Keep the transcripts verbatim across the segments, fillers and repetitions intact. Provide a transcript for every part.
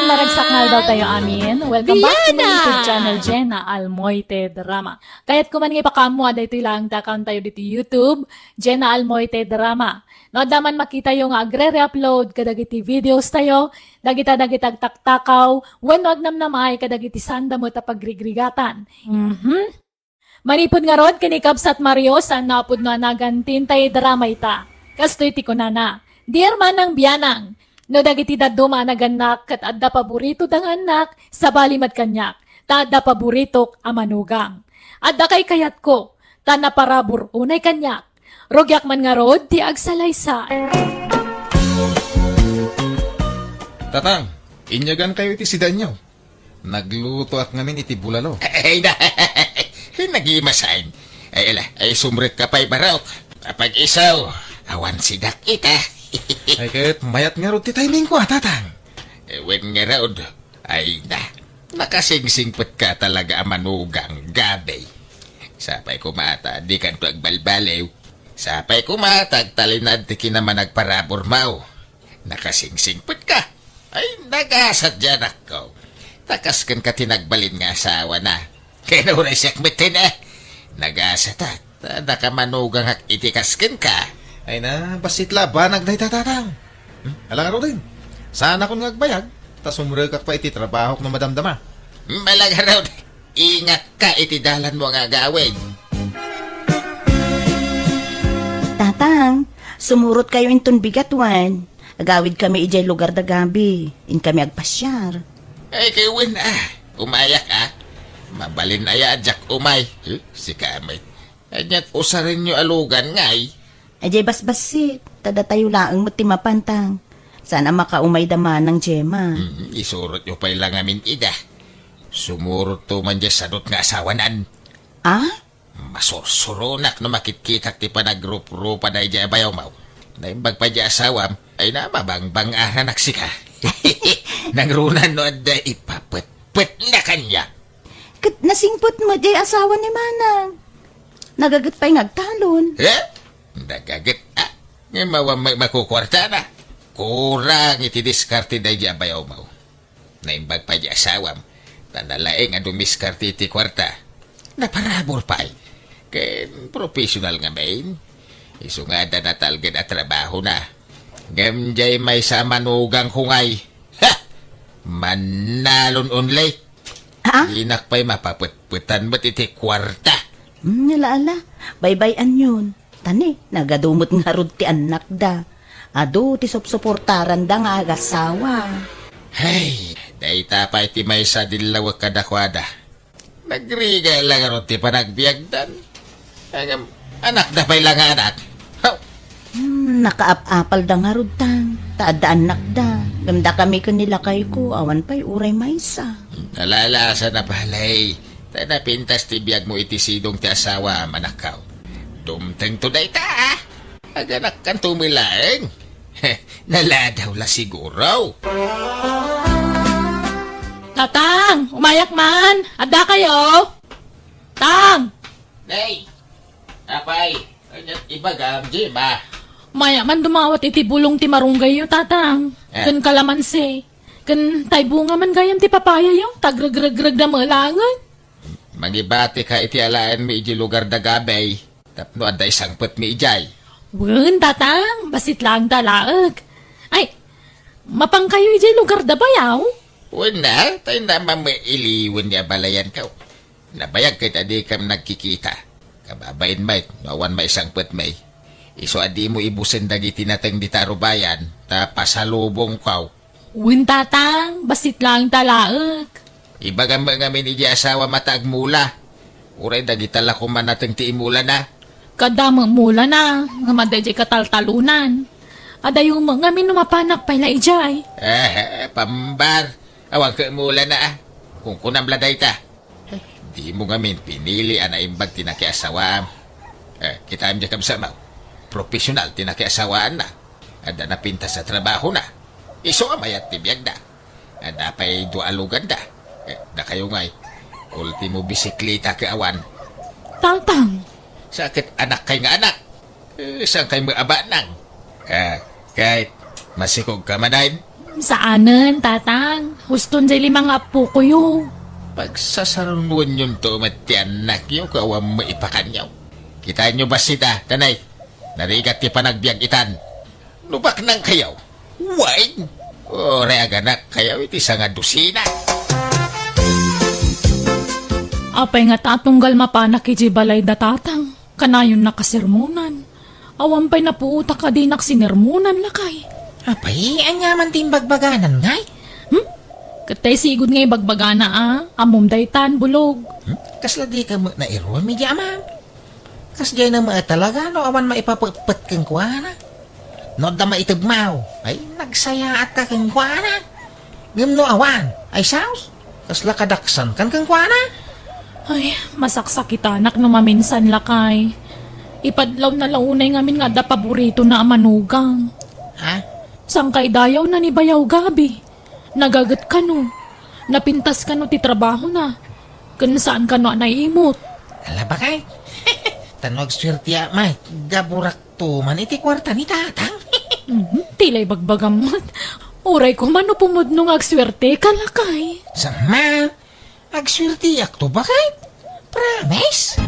Naragsak nga aldaw tayo amin. Welcome back to my YouTube channel, Jenna Almoite Drama. Kayat ko man nga ipakaammo a daytoy laeng ti account tayo ditoy YouTube, Jenna Almoite Drama. No, adda man makitayo nga agre-re-upload kadagiti videos tayo, dagita dagiti agtaktakaw, wenno agnamnamaay kadagiti saanda met a pagrigrigatan. Mhm. Manipud ngarud ken ni Kabsat Mario, saan nga pudno a nagan ti intay drama ita. Kastoy ti kunana, "Dear Manang Bianang, no dagiti dadduma a nagannak ket adda paborito da nga annak, sabali met kaniak, ta adda paboritok a manugang. Adda kaykayatko, ta naparabur unay kaniak. Rugiak man ngarud ti agsalaysay." Tatang, inyagankayo iti sidaenyo. Naglutoak ngamin iti bulalo. Ay na, nagimasan. Ay, ala, ay, sumrekka pay barok. Apag-iso, awan sidak ita. Ay, ket mayat ngarud ti timingko, a, Tatang. Eh, wen ngarud. Ay na, nakasingsingpetka talaga a manugang, Gabi. Sapay koma ta, dikanto agbalbaliw. Sapay koma ta agtalinaed ti kinamanagparaburmo. Nakasingsingpetka. Ay, nagasat diay anakko. Ta kas kenka ti nagbalin nga asawana. Ken uray siak met, eh. Nagasatak. Ta adda ka manugangak iti kas kenka. Ay na, bassit la a banag dayta, Tatang. Hmm? Ala ngaruden. Saanakon nga agbayag, ta sumrekak pay iti trabahok no madamdama. Ala ngarud, ingakka iti dalanmo nga agawid. Tatang, sumurotkayo inton bigat wen. Agawidkami idiay lugar da Gabi. Inkami agpasiar. Ay, ket wen, a. Umayak, a. Mabalin aya a diak umay. Eh, sika met. Ania't usarenyo a lugan ngay? Idiay basbassit, ta datayo laeng met ti mapan, Tang. Saan a makaumay da Manang Gemma. Hmm, isurotyo pay la ngamin ida. Sumurotto man diay sadut nga asawanan. A? Masursuronak no makitkitak ti panagruprupada idiay abayawmo. Naimbag pay diay asawam, ay na, mabangbang-aranak sika. Nangrunan no adda ipapetpetna kaniak. Ket nasingpet met diay asawa ni Manang. Nagaget pay nga agtalon. Eh? Nagaget, a. Ngem awan met makukuartana. Kurang iti diskarte daydiay abayawmo. Naimbag pay diay asawam, ta nalaing a dumiskarte iti kuarta. Naparabur pay. Ken professional ngamin. Isu nga adda natalged a trabahona. Ngem diay maysa a manugangko ngay. Ha! Mannalon only. Ha? Dinak pay mapapetpetan met iti kuarta. Hmm, ala, ala. Baybay-anyon. Ta ni, nagadu met ngarud ti annakda. Adu ti supsuportaranda nga agasawa. Hay, dayta pay ti maysa a dillawek kadakuada. Nagrigat la ngarud ti panagbiagdan. Ngem, anakda pay la nga anak. Haw! Hmm, nakaap-apalda ngarud, Tang. Ta adda annakda. Ngem dakami ken ni lakayko, awan pay uray maysa. Nalalaasana pay. Ta napintas ti biagmo iti sidong ti asawam, anakko. Dumtengto dayta, a. Aganakkanto met laeng. Naladaw la siguro. Tatang, umayak man. Addakayo? Tang! Nay! Apay, ania't ibagam, Gemma? Maya man dumawat iti bulong ti marunggayyo, Tatang. Eh. Ken kalamansi. Ken tay bunga man gayam ti papayayo, ta agregregreg da met laengen. Mangibatika iti alaenmi idiay lugar da Gabay, tapno adda isangpetmi idiay. Wen, Tatang, bassit laeng ta laeng. Ay, mapankayo idiay lugar da Bayaw? Wen na, tay na mamailiwen ni abalayanko. Nabayag ket a dikam nagkikita. Kababain met, no awan maisangpetmi. Isu a dimo ibusen dagiti nateng dita rubayan, ta pasalubongko. Wen, Tatang, bassit laeng ta laeng. Ibagam met ngamin idiay asawam ta agmula. Uray dagita la koma nateng ti imulana. Kada met mulana, ngem adda idiay kataltalonan. Adayo met ngamin no mapanak pay la idiay. Eh, pambar. Awan ket mulana, a. Kunkunam la dayta. Eh, dimo ngamin pinili a naimbag ti nakiasawam. Eh, kitaem diay kabsatmo. Profesional ti nakiasawaanna. Adda napintas a trabahona. Isu a mayat ti biagda. Adda pay dua a luganda. Eh, dakayo ngay. Ultimo bisikleta ket awan. Tatang. Sa ket anakkay nga anak. Eh, saankay met a banag? Ah, ket masikogka manen? Saanen, Tatang. Huston jay lima nga appokoyo. Pagsasarunonyon to met ti annakyo, kawan maipakanyo. Kitaenyo bassit a, kanay. Narigat ti panagbiag itan. No baknangkayo, wen, uray aganakkayo iti sanga dosina. Apay nga ta tunggal mapanak iti balay da Tatang, kanayon nakasermonan. Awan pay napuotak a dinak sinermonan, lakay. Apay, aniaman ti imbagbaganan, ngay? Hmm? Ket tay sigud nga ibagbagana a, ammom daytan, Bulog. Hmm? Kasla dika met nairuam iti amam? Kasdiay na met talaga no awan maipapetpet kenkuana. No adda maitedmaw, ay, nagsayaatka kenkuana. Ngem no awan, ay saos, kasla kadaksankan kenkuana. Ay, masaksakitanak no maminsan, lakay. Ipadlawna la unay ngamin nga adda paboritona a manugang. Ha? Sangkay dayawna ni Bayaw Gabi. Nagaget kano. Napintas kano ti trabahona. Ken saan kano a naimot. Ala, bakay. Ta no agsuertiak met, gaburak to man iti kuarta ni Tatang. Mhm, ti la ibagbagam met. Uray koma no pumudno nga agsuerteka, lakay. Sama, agsuertiak to, bakay. Promise?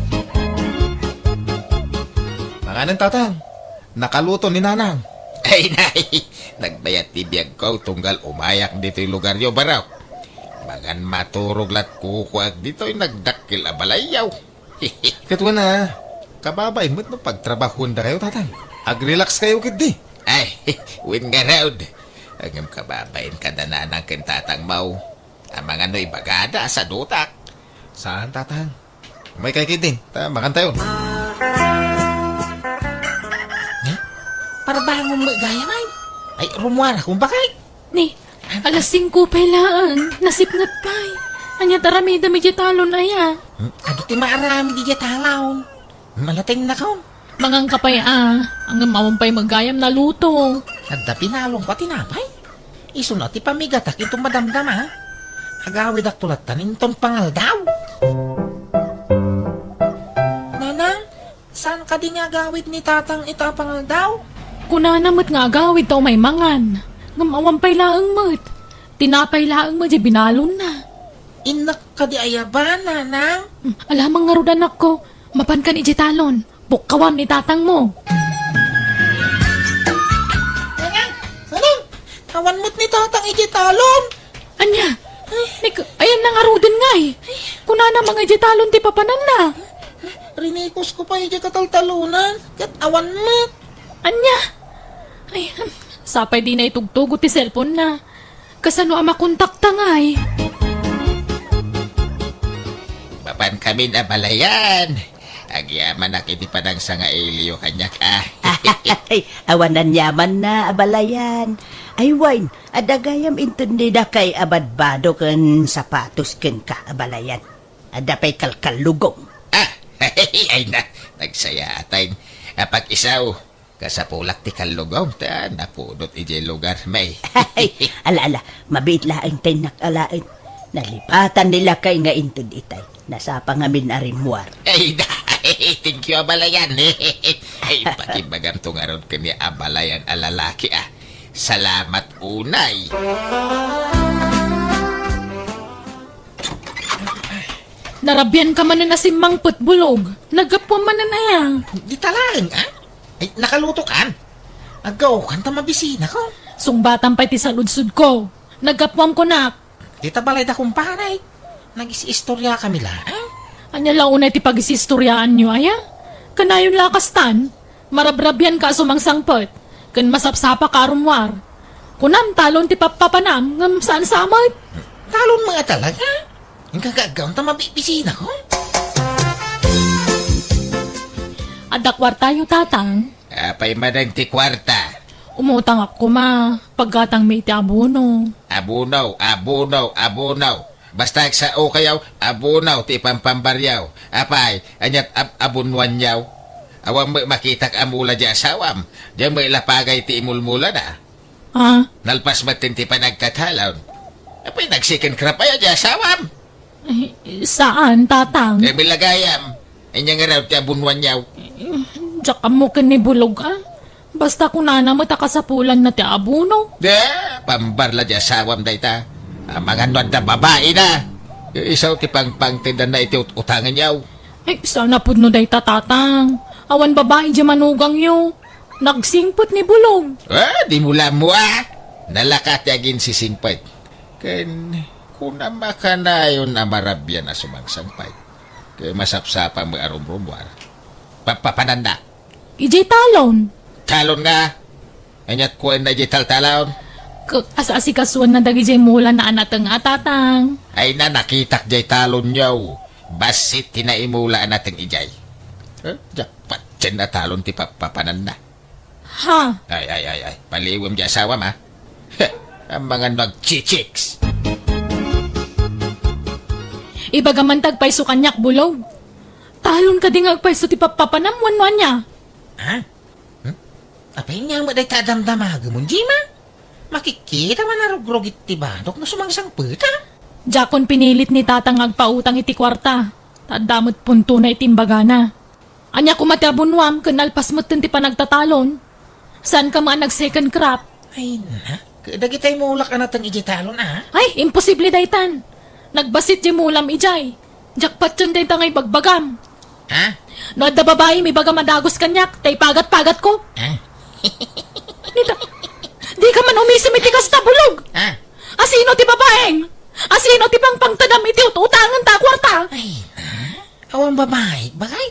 Manganen, Tatang. Nakaluto ni Nanang. Ay, nay, nagbayat ti biagko tunggal umayak ditoy lugaryo, barok. Mangan maturog lat kukuak ditoy nagdakkel a balayyo. Ket wen a, kababain met no pagtrabahuendakayo, Tatang. Agrelax kayo ketdi. Ay, wen ngarud. Ngem kababain kada Nanang ken Tatang maw. Amangan no ibagada a sadutak. Saan, Tatang? Umaykay ketdin, ta mangantayon. Ne? Parbangon met gayam ay. Ay, rummuarakon, bakay. Ni, alas singko pay laeng, nasipnget pay. Ania ti aramidem idiay talon aya? Hmm, adu ti maaramid idiay talon. Malateng nakon. Manganka pay a, ngem awan pay met gayam naluto. Adda pinalongko a tinapay. Isuna ti pamigatak inton madamdama. Agawidakto lattan inton pangaldaw. Nanang, saan kadi nga agawid ni Tatang ita a pangaldaw? Kunana met nga agawid ta umay mangan. Ngem awan pay laeng met. Tinapay laeng met diay binalonna. Innak kadi ayaba, Nanang? Hmm, alamang ngarud, anakko. Mapankan idiay talon. Pukkawam ni Tatangmo. Nanang! Nanang! Awan met ni Tatang idiay talon. Ania? Ni, ayanna ngaruden ngay. Kunana nga idiay talon ti papananna. Rinikusko pay idiay kataltalonan. Ket awan met. Ania? Ay, sapay dina itugtugot ti cellphone-na. Kasano a makontakta ngay? Mapankamin a balayan. Agyamanak iti panangsangailyo kaniak a. Ay, awan aniamanna a balayan. Ay, wen, adda gayam inton ni dakay a badbado ken sapatos kenka a balayan. Adda pay kalkallugom. Ah, ay na, nagsayaat. Apag-isaw, kasapulak ti kallugom ta napudot idiay lugarmi. Ay, ala, ala, mabiit laeng ta innak alaen. Nalipatan ni lakay nga inted itay. Nasapa ngamin a rimmuar. Ay, da, thank you, a balayan. Ay, pakibagamto ngarud ken ni a balayan a lalaki, ah. Salamat unay. Narabian ka manen a simmangpet, Bulog. Naggapuam manen aya? Di talaeng, ah? Ay, nakaluto kan? Aggaw kan ta mabisina ko. Sungbatan pay ti saludsod ko. Naggapuam kunak. Dita balay da kumpare. Nagis-istorya kami la, ah? Ania la unay ti pagis-istoryaanyo, aya? Kanayon la kastan? Marabrabian ka a sumangsangpet, ken masapsapa ka a rummuar. Kunam, talon ti pappapanam, ngem saan sa met? Talon nga talaga? Inka gaggaw ta mabibisina ko? Adda kuartayo, Tatang? Apay manen ti kuarta? Umutangak koma, paggatangmi iti abono. Abono, abono, abono. Basta agsao kayo, abono ti ipampambaryo. Apay, aniat ab-, abonuanyo? Awan met makitak a mula di asawam. Diyan met lapagay ti imulmulana. Ah? Nalpas met ti panagtatalon. Apay, nag-second crop aya di asawam? Eh, saan, Tatang? Eh, bilagayam. Inya nga raw ti abonuanyo. Eh, diak ammo ken ni Bulog, ah. Basta kunana met a kasapulanna ti abono. Da, Pambarla di asawam dayta. Amangan no adda babaina. Isu ti pangpangtedanna iti ut-utanganyo. Ay, sana pudno dayta, Tatang. Awan babai di manugangyo. Nagsingpet ni Bulog. Ah, di mo lammo, ah. Nalaka ti aginsisingpet. Ken kunam a kanayon a marabian a sumangsangpet. Ket masapsapa met a rumrumuar. Papapananda. Idiay talon. Talon nga? Aniat kuenna idiay taltalon? Ket as-asikasuenna dagidiay mulana a nateng a, Tatang. Ay na, nakitak diay talonyo. Bassit ti naimula a nateng idiay. Eh, diak patien a talon ti papapananna. Ha? Ay, ay, ay, ay. Paliwem di asawam, ha? Heh, amangan no agchichiks. Ibagam man ti agpayso kaniak, Bulog. Talon kadi nga agpayso ti papapanam wenno ania? Ha? Hmm? Apay nga met dayta a damdamagem, Jima? Makikita man a rugrugit ti banok no sumangsangpet, ha? Diakon pinilit ni Tatang nga agpautang iti kuarta. Ta adda met puntona iti imbagana. Ania koma ti abunuam ken nalpas metten ti panagtatalon? Saanka met a nag-second crop? Ay, na. Dagitay mulak a nateng idiay talon, a? Ay, imposible daytan. Nagbassit diay mulam idiay. Diak patien dayta nga ibagbagam. Ha? No adda babaim, ibagam a dagus kaniak, ta ipagat-pagatko. Ha? Dita, dika man umisem iti kasta, Bulog. Ha? Asino ti babaim? Asino ti pangpangtedam iti ut-utangenta a kuarta? Ay, na. Awan babai, bagay?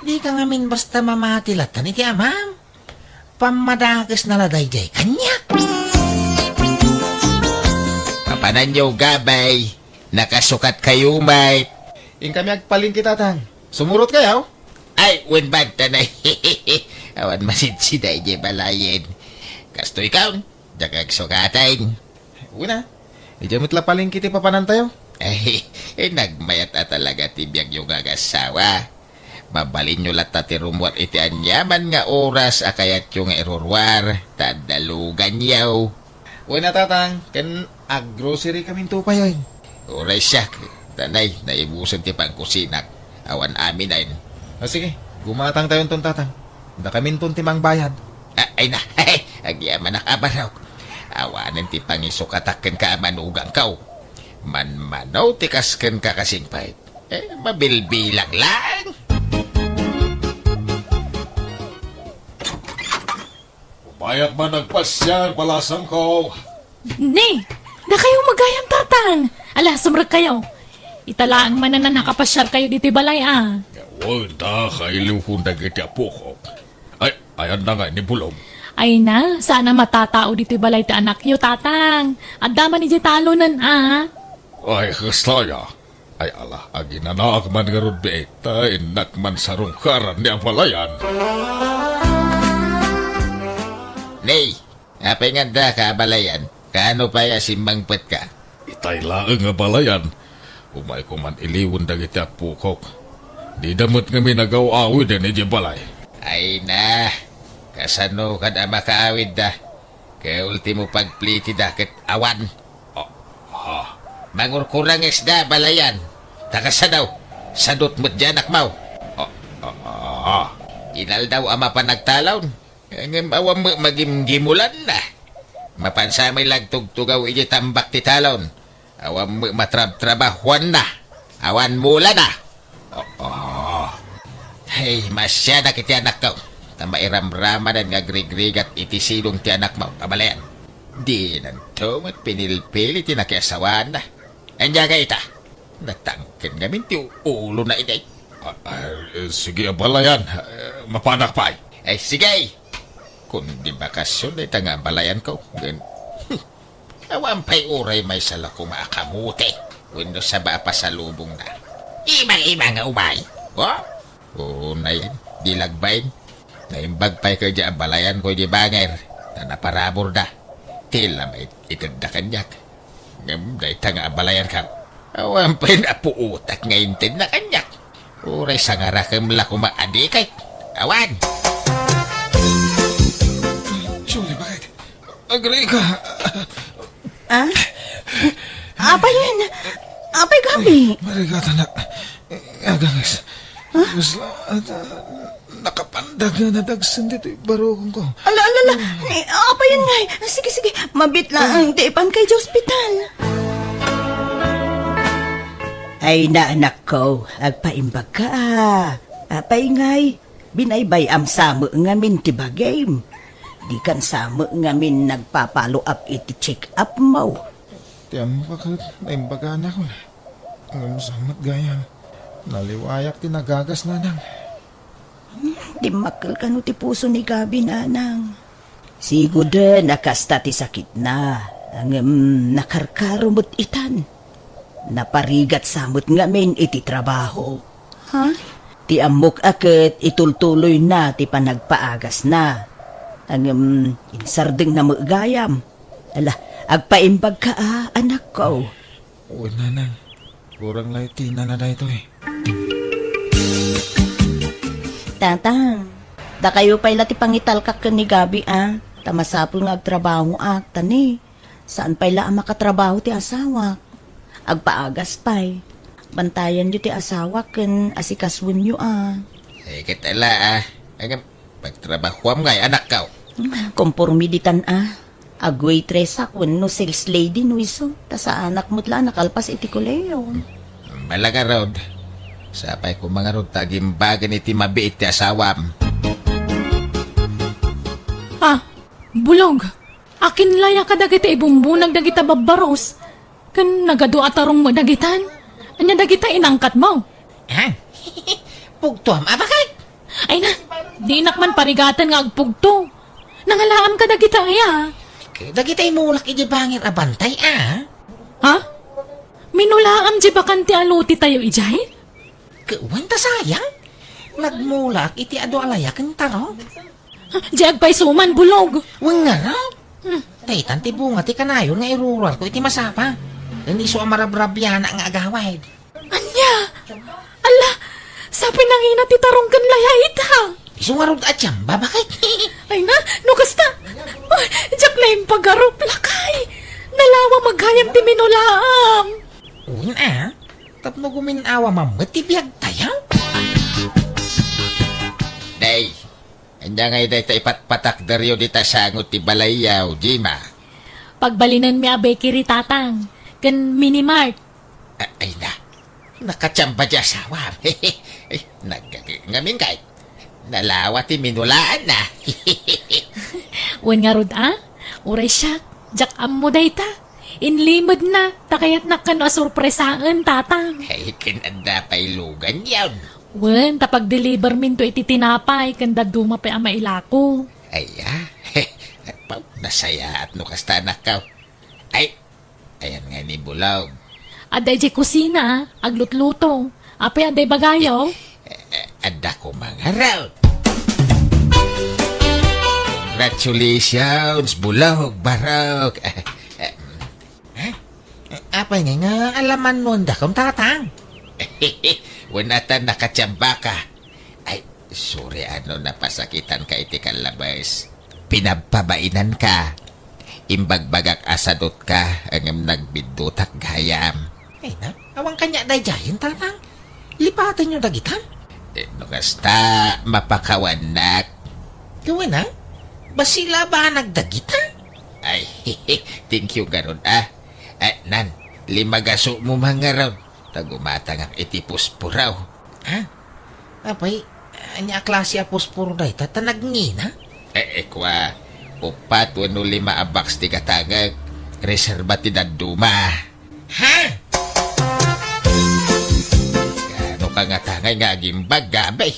Dika ngamin basta mamati latta iti amam. Pammadakesna la daydiay kaniak. Papananyo, gabay. Nakasukat kayo, mate. Inkami agpalengke, Tatang. Sumurot kayo? Ay, wen, banta na. Awan masidsi daydiay balayen. Kastoy kaon, diak agsukaten. Una, idiay met la palengke ti papanantayo. Ay, eh, nagmayat a talaga ti biagyo nga agassawa. Mabalinyo latta ti rummuar iti aniaman nga oras a kayatyo nga iruruar, ta adda luganyo. Wen a, Tatang, ken aggrocery kaminto pay, ay. Uray siak, tanay, naibusen ti pangkusinak. Awan amin, ay. O, sige, gumatangtayonton, Tatang. Dakaminton ti mangbayad. A-, ay na, agyamanak a barok. Awanen ti pangisukatak kenka a manugangko. Manmano ti kas kenka kasingpet. Eh, mabilbilang lang. Umayak man nagpasiar, balasangko. Ni, dakayo magayam, Tatang. Ala, sumrekkayo. Ita laeng manen a nakapasiarkayo ditoy balay, a. Wen, ta, kailiwkon dagiti apokok. Ay, ayanna ngay ni Bulog? Ay na, saan a matatao ditoy balay ti anakyo, Tatang. Adda man idiay talonen, a. Ay, kasta aya. Ay, ala, aginanaak man ngarud biit, ta innak man sarungkaran ni abalayan. Nay, apay nga addaka, abalayan? Kaano pay a simmangpetka? Itay laeng, abalayan. Umayko man iliwen dagiti apokok. Dida met ngamin agaw-awiden idiay balay. Ay na, kasano kad a makaawidda? Ket ultimo pagplitida ket awan. Ah, ah. Mangurkurangesda, balayan. Ta kasano? Sadot met di anakmo. Ah, ah, ah. Inaldaw a mapan agtalon. Ngem awan met magimgimulanna. Mapan sa met la agtugtugaw idiay tambak ti talon. Awan met matrabtrabahuanna. Awan mulana. Oh, oh. Hey, masianak iti anakko. Ta mairamramanen nga agrigrigat iti sidong ti anakmo, abalayan. Dinanto met pinilpili ti nakiasawaanna. Ania nga ita? Natangken ngamin ti ulona, inay. Ah, ah, eh, sige, abalayan. Eh, mapanak pay. Ay, sige. Kundi bakasyon dayta nga abalayanko. Ngem, awan pay uray maysa la koma a kamote wenno saba a pasalubongna. Ima-ima nga umay. Oh? Unay, di lagbain. Naimbag pay ket diay abalayanko idiay bangir. Ta naparaburda. Ti la met itedda kaniak. Ngem dayta nga abalayanko, awan pay napuotak nga intedna kaniak. Uray sangarakem la koma a dikit. Awan! Julie, bakit? Agrika! Ah? Apay, Yen? Apay, Gabi? Marigatan na. Aganges. Huh? Mas, ah, nakapan Dagana dagsen ditoy barukongko. Ala, ala, ala. Ni, apay ngay? Sige, sige. Mabiit laeng ti ipanka idiay ospital. Ay, anakko, agpaimbagka, a. Apay ngay, binaybay-am sa met ngamin ti bagim. Dikan sa met ngamin nagpa-follow up iti check-up mo. Ti ammok a ket naimbaganak. Ngem sa met gayam, naliwayak ti nagagas, nanang. Dimmakkel kano ti puso ni Gabi, nanang. Siguden a kasta ti sakitna, ngem nakarkaro met itan. Naparigat sa met ngamin iti trabaho. Ha? Ti ammok a ket itultuloyna ti panagpaagasna. Ngem insardengna met gayam. Ala, agpaimbagka, a, anakko. Wen, nanang. Kurang la iti nana daytoy. Tatang, dakayo pay la ti pangitalkak ken ni Gabi, a. Ta masapul nga agtrabahoak, ta ni, saan pay la a makatrabaho ti asawak. Agpaagas pay. Bantayanyo ti asawak ken asikasuenyo, a. Ay, ket ala, a. Agam-, Pagtrabahoam ngay, anakko. Kompormi ditan, a. Agwaitress wenno sales lady no isu, ta saanak met la a nakalpas iti kolehiyo. Bala ngarud. Sapay koma ngarud ta agimbagen iti mabiit ti asawam. A, Bulog. Akin la ya kadagiti ibumbunag dagita babbarus? Ken nagadu a tarong met dagitan? Ania dagita inangkatmo? Ha? Pugtoam a baket? Ay na, dinak man parigaten nga agpugto. Nangalaam kadagita aya? Dagita imulak iti bangir a bantay, a? Ha? Minulaam diay bakante a lotetayo idiay? Ket wen ta sayang. Nagmulaak iti adu a layak ken tarong. Diay agpayso man, Bulog. Wen ngarud. Hmm. Daytan ti bunga ti kanayon nga iruruarko iti masapa. Ken isu a marabrabianak nga agawid. Ania? Ala, sa pinangina ti tarong ken laya ita. Isu ngarud a tsamba, baket? Ay na, no kasta. Ay, diak naimpagarup, lakay. Nalawa met gayam ti minulaam. Wen a, tapno gumin-awa man met ti biagtayo. Day, Ania ngay dayta ipatpatakderyo dita sango ti balayyo, Jima? Pagbalinenmi a bakery, Tatang, ken mini mart. A-, ay na, nakatsamba ti asawam. Ay, nagkaki-, ngamin kay, nalawa ti minulaanna. Wen ngarud, a? Uray siak, diak ammo dayta. Inlimedna, ta kayatnak kano a sorpresaen, Tatang. Ay, ken adda pay luganyon. Wen, ta pagdeliverminto iti tinapay ken dadduma pay a mailako. Ay, a? Pau, nasayaat no kasta, anakko. Ay, ayan nga ni Bulog. Adda idiay kusina, aglutluto. Apay, adda ibagayo? Eh, eh, adda koma ngarud. Congratulations, Bulog, barok. Eh, eh, Ha? Apay ngay nga alamanmo, anakko, Tatang? Wen a ta nakatsambaka. Ay, sorry a no napasakitanka iti kallabes. Pinabpabainanka. Imbagbagak a sadutka, ngem nagbiddutak gayam. Ay na, awan kaniak daydiayen, Tatang. Lipatenyo dagita? Eh, no kasta, mapakawannak. Wen a? Bassit a banag dagita? Ay, thank you ngarud, a. Eh, nan, limagasomo man ngarud. Ta gumatangak iti posporo. Ha? Apay, ania a klase a posporo dayta ta nagngina? Eh, eh, kua, uppat wenno lima a box ti gatangek. Reserba ti dadduma. Ha? Kaano ka nga tangay nga agimbag, Gabi?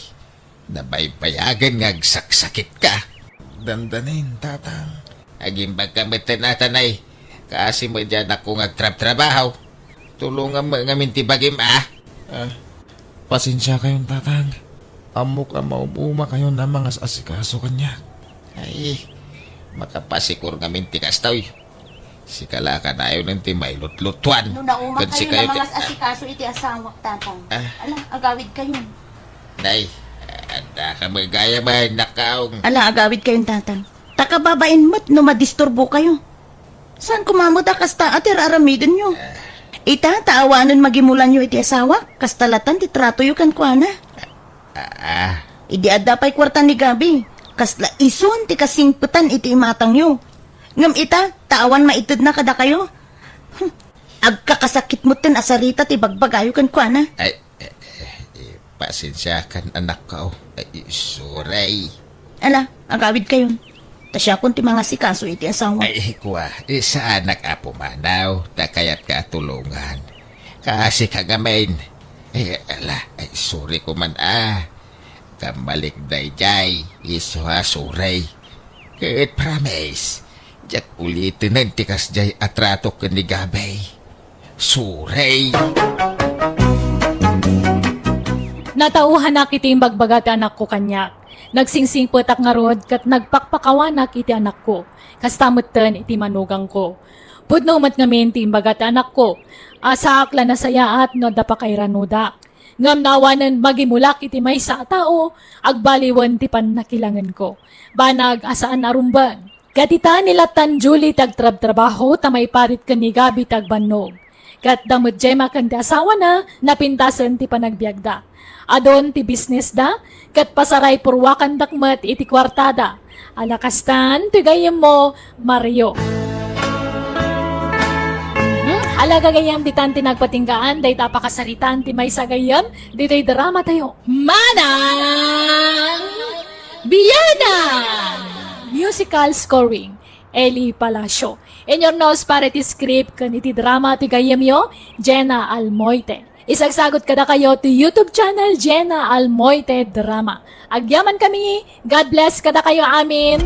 Nabaybayagen nga agsaksakitka. Dandanin, Tatang. Agimbagka met, Tatang, ay. Kaasi met diay anakko nga agtrabtrabaho. Tulongam met ngamin ti bagim, a. Ah, pasensiakayon, Tatang. Ammok a maum-umakayon a mangas-asikaso kaniak. Ay, makapasikor ngamin ti kastoy. Sika la kanayon ti mailutlutuan. No naumakayon a mangas-asikaso iti asawak, Tatang. Ah. Ala, agawidkayon. Nay, adda ka met gayam, anakko. Ala, agawidkayon, Tatang. Ta kababain met no madisturbokayo. Saan koma met a kasta a ti ar-aramidenyo? Ita, ta awanen magimulanyo iti asawak, kasta latan ti tratoyo kenkuana. Ah, ah, Idi adda pay kuarta ni Gabi, kasla isun ti kasingpetan iti imatangyo. Ngem ita, ta awan maitedna kadakayo. Hmm. Agkakasakit metten a sarita ti bagbagayo kenkuana. Ay, eh, eh, eh, pasensiakan, anakko. Ay, sorry. Ala, agawidkayon. Ta siakon ti mangasikaso iti asawa. Ay, kua, eh, saanak a pumanaw, ta kayatka a tulongan. Kaasika ngamin. Eh, ala, ay, sorry ko man, ah. Kammalik daydiay, isu a sorry. Ket promise, diak ulitenen ti kasdiay a trato ken ni Gabi. Sorry. Natauhanak iti imbagbaga ti anakko kaniak. Nagsingsingpetak ngarud ket nagpakpakawanak iti anakko. Kasta metten iti manugangko. Pudno met ngamin ti imbaga ti anakko. Asaak la nasayaat no adda pakairanuda. Ngem no awanen magimulak iti maysa a tao, agbaliwen ti pannakilangenko. Banag a saan a rumbeng. Ket ita ni Latan Julie ti agtrabtrabaho ta maiparit ken ni Gabi ti agbannog. Ket da met Gemma ken ti asawana, napintasen ti panagbiagda. Adun ti bisnesda, ket pasaray purwakandak met iti kuartada. Ala kastan ti gayyemmo, Mario. Hmm? Ala gagayyem ditan ti nagpatinggaan, dayta a pakasaritaan ti maysa gayyem, ditoy drama tayo. Manang Biyanan! Musical scoring, Eli Palacio. Inyurnos para iti script ken iti drama ti gayyemyo, Jenna Almoite. Isagsagot kadakayo ti YouTube channel, Jenna Almoite Drama. Agyaman kami, God bless kadakayo amin.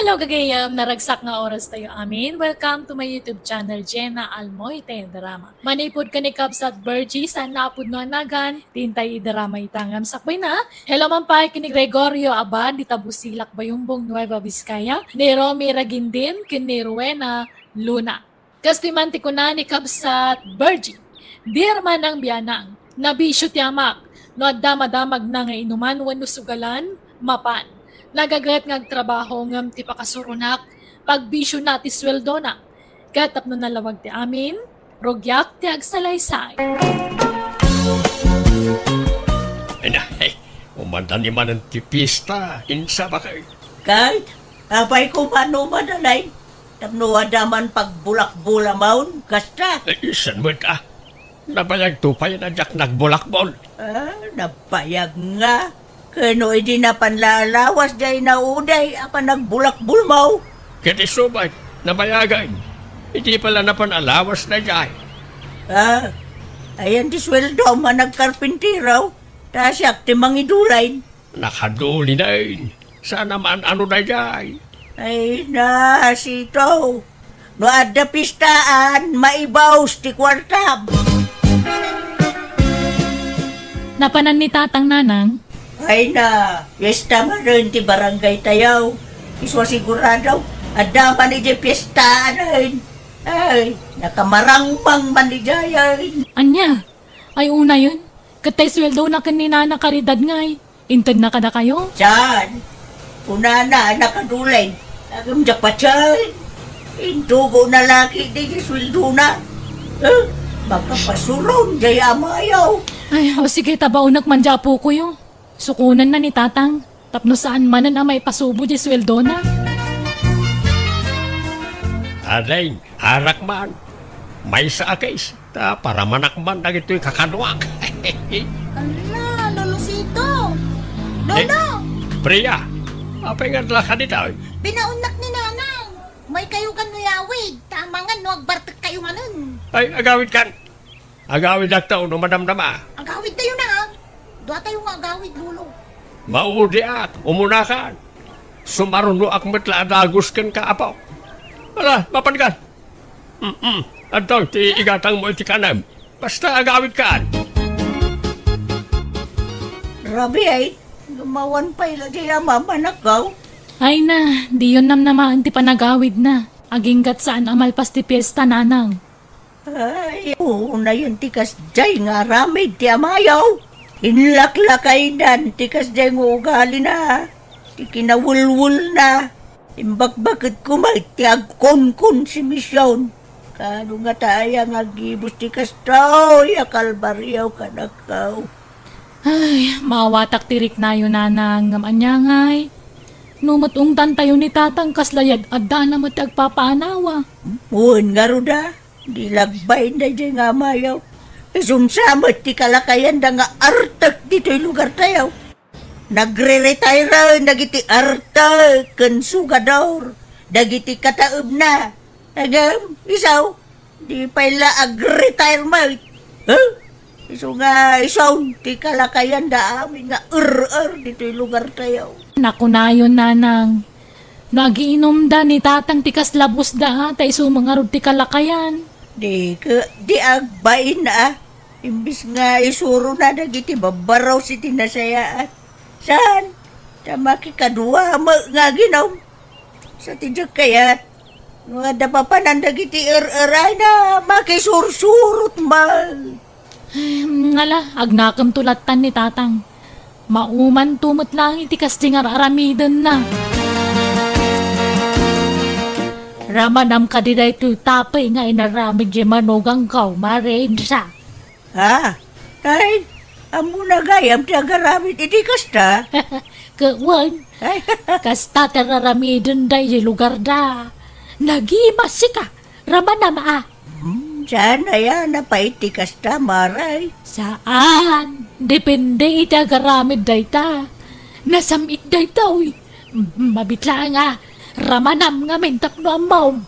Hello, gagayam! Naragsak nga oras tayo amin. Welcome to my YouTube channel, Jenna Almoite Drama. Manipud ken ni Kabsat Virgie, saan a pudno a nagan, ti intay idrama ita ngem sakbayna. Hello man pay ken ni Gregorio Abad, dita Busilak, Bayumbong, Nueva Vizcaya, ni Romy Ragindin, ken ni Rowena Luna. Kastoy man ti kuna ni Kabsat Virgie, "Dear Manang Bianang, nabisio ti amak. No adda madamagna nga inuman wenno sugalan, mapan. Nagaget nga agtrabaho ngem ti pakasuronak, pagbisiona ti sueldona. Ket tapno nalawag ti amin, rugiak ti agsalaysay." Ay na, ay, umanda ni manen ti pista, insabak. Kay, apay ko mano madalay? Tapno adda man pagbulakbol a maon, kasta. Eh, saan met, ah? Nabayagto pay a diak nagbulakbol. Ah, nabayag nga. Ken no idi napan la alawas diay nauday a panagbulakbol maw? Ket isu met, nabayagen. Idi pay la napan alawas daydiay. Ah, ayan ti sueldom a nagkarpintero. Ta siak ti mangidulayn. Nakadulinen. Saan a maan-ano daydiay. Ay, nasito. No adda pistaan, maibus ti kuartam. Napanan ni Tatang, Nanang? Ay na, fiesta manen ti barangay tayo. Isu a sigurado, adda man iti fiestaan. Ay, nakamarangmang man idiay. Ania? Ay, unayen, ket tay sueldona ken ni Nana Caridad ngay, intedna kadakayo? Saan? Kunana a nakadulay. Agam diak patien. Intugo na laki di sueldona. Eh, makapasuron diay amayo. Ay, o sige, tabaonek man diay apokoyo. Sukonenna ni Tatang, tapno saan manen a maipasubo diay sueldona. Ading, arak man. Maysa a case, ta paramanak man dagitoy kakaduak. Ala, Lolo Sito! Lolo! Eh, Priya, apay nga adda ka ditoy? Binaonnak ni Nanang. Umaykayo kan uyawid, ta amangan no agbartek kayo manen. Ay, agawid kan. Agawidakto no madamdama. Agawidtayo na, ha? Duatayo nga agawid, Lolo. Maudiak, umunakan. Sumarunoak met la a dagus kenka, apo. Ala, mapan ka. Mm-mm. Adtoy ti igatangmo iti kanem. Basta agawidkan. Rabi ay, lumawan pay la diay a mamanakaw. Ay na, diyon namnamaen ti panagawidna. Aginggat saan a malpas ti piesta, Nanang. Ay, unayen ti kasdiay nga aramid ti amayo. Inlaklakaydan ti kasdiay nga ugalina, ti kinawelwelna. Imbakbaketko met ti agkunkonsimision. Adu ngata aya nga agibus ti kastoy a kalbario kadakayo? Ay, maawatak ti riknayo, nanang, ngem ania ngay? No met ungtantayo ni tatang, kasla yad-addana met ti agpapaanawa. Wen ngarud a, di la agbain daydiay nga amayo. Isu sa met ti kalakayanda nga artek ditoy lugartayo. Nagre-retire dagiti artek ken sugador, dagiti kataebna. Ngem isu, di pay la ag-retire met. Huh? Isu nga isu ti kalakayanda amin nga er-er ditoy lugartayo. Nakunayon, nanang, no agiinumda ni tatang ti kasla busda, a, ta isu met ngarud ti kalakayan. Di ke, di agbain a. Imbes nga isurona dagiti babbarus iti nasayaat. Saan? Ta makikadua met nga aginom. Sa ti diak kayat, no adda papanan dagiti er-erayna, makisursurot met. Ngala, agnakemto lattan ni tatang. Maumanto met laeng iti kasdi nga ar-aramidenna. Ramanam kadi daytoy tapey nga inaramid ti manugangko, Mare Insa? Ha? Ay, ammona gayam ti agaramid iti kasta? Ket wen, ay, kasta ti ar-aramiden daydi lugarda. Nagimas sika, ramanam a. Hmm, saan aya napait ti kasta, Mare? Saan. Depende iti agaramid dayta. Nasam-it daytoy. Mabit laeng a, ramanam ngamin tapno ammom.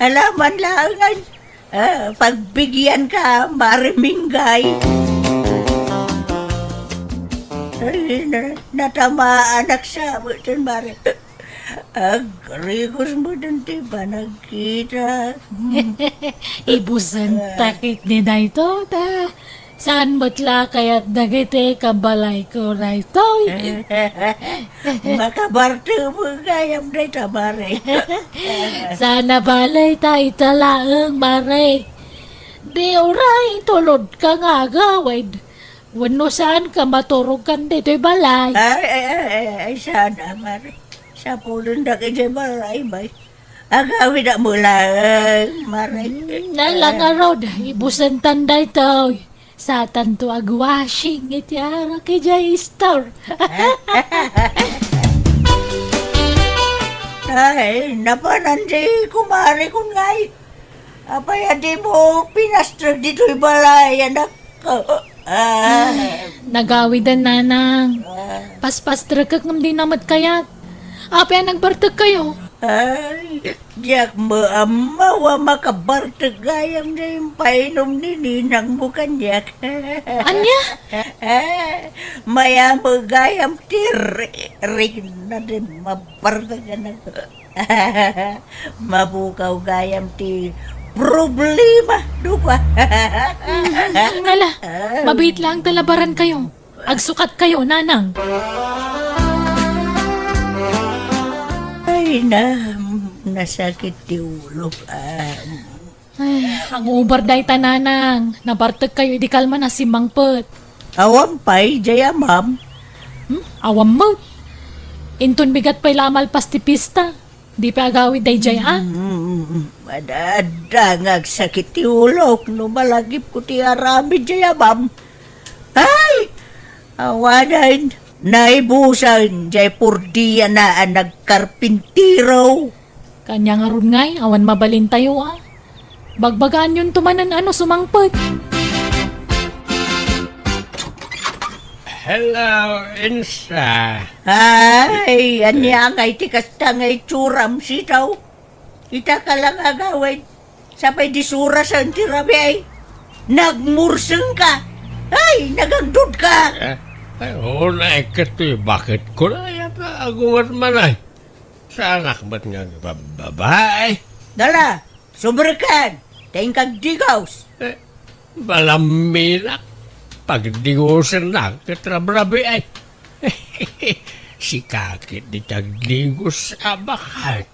Alaman laengen. Ah, pagbigianka, Mare Minggay. Ay, na-, natamaanak sa met, Mare. Agrigos met ti panagkita. Ibusenta ketdi daytoy, ta saan met la kayat dagiti kabalayko daytoy? Makabartemo gayam dayta, Mare. Saan a bale ta ita laeng, Mare. Di uray tulodka nga agawid. Wenno saanka maturogkan ditoy balay? Ay, ay, ay, ay, ay, saan a, Mare. Sapulendak idiay balay, bay. Agawid a mulaeng, Mare. Hmm, nala ngarud, ibusentan daytoy. Satanto agwashing iti arak idiay store. Ay, napanan ti kumarekon ngay. Apay a dimo pinastrek ditoy balay, anak? Ah. Nagawiden, nanang. Ah. Paspastrekek ngem dina met kayat. Apay a nagbartekkayo? Ay, diak maammo a makabartek gayam ti impainom ni ninangmo kaniak. Ania? Ah, mayammo gayam ti ri-, rikna ti mabartek, anak. Mapukaw gayam ti problema, dukwa. Mm, ala, mabiit laeng ta labarankayo. Agsukatkayo, nanang. Ay, na, nasakit ti ulok, ah. Ay, agubar dayta, nanang. Nabartekkayo idi kalman a simmangpet. Awan pay, jay amam. Hmm? Awan met. Inton bigat pay la a malpas ti pista. Di pay agawid dayjay, a? Mm, madadda nga agsakit ti ulok no malagipko ti aramid jay amam. Ay! Awanen, naibusen jay pordiana a nagkarpintero. Kaniangarud ngay, awan mabalintayo, a. Bagbagaanyonto manen a no sumangpet. Hello, Insa. Ay, ania ngay ti kasta nga itsuram, sitaw? Ita ka lang agawid. Sapay di surasen ti rabii. Nagmursengka. Ay, nagagdudka. Eh, ay, oo na, eh, katoy, bakit ko na yata agungan man ay? Saanak met nga ba-, babae? Dala, sumrekan, ta inkagdigos. Eh, balaminak, pagdigosennak ket rabrabii ay. Sika ket di tagdigos a baket.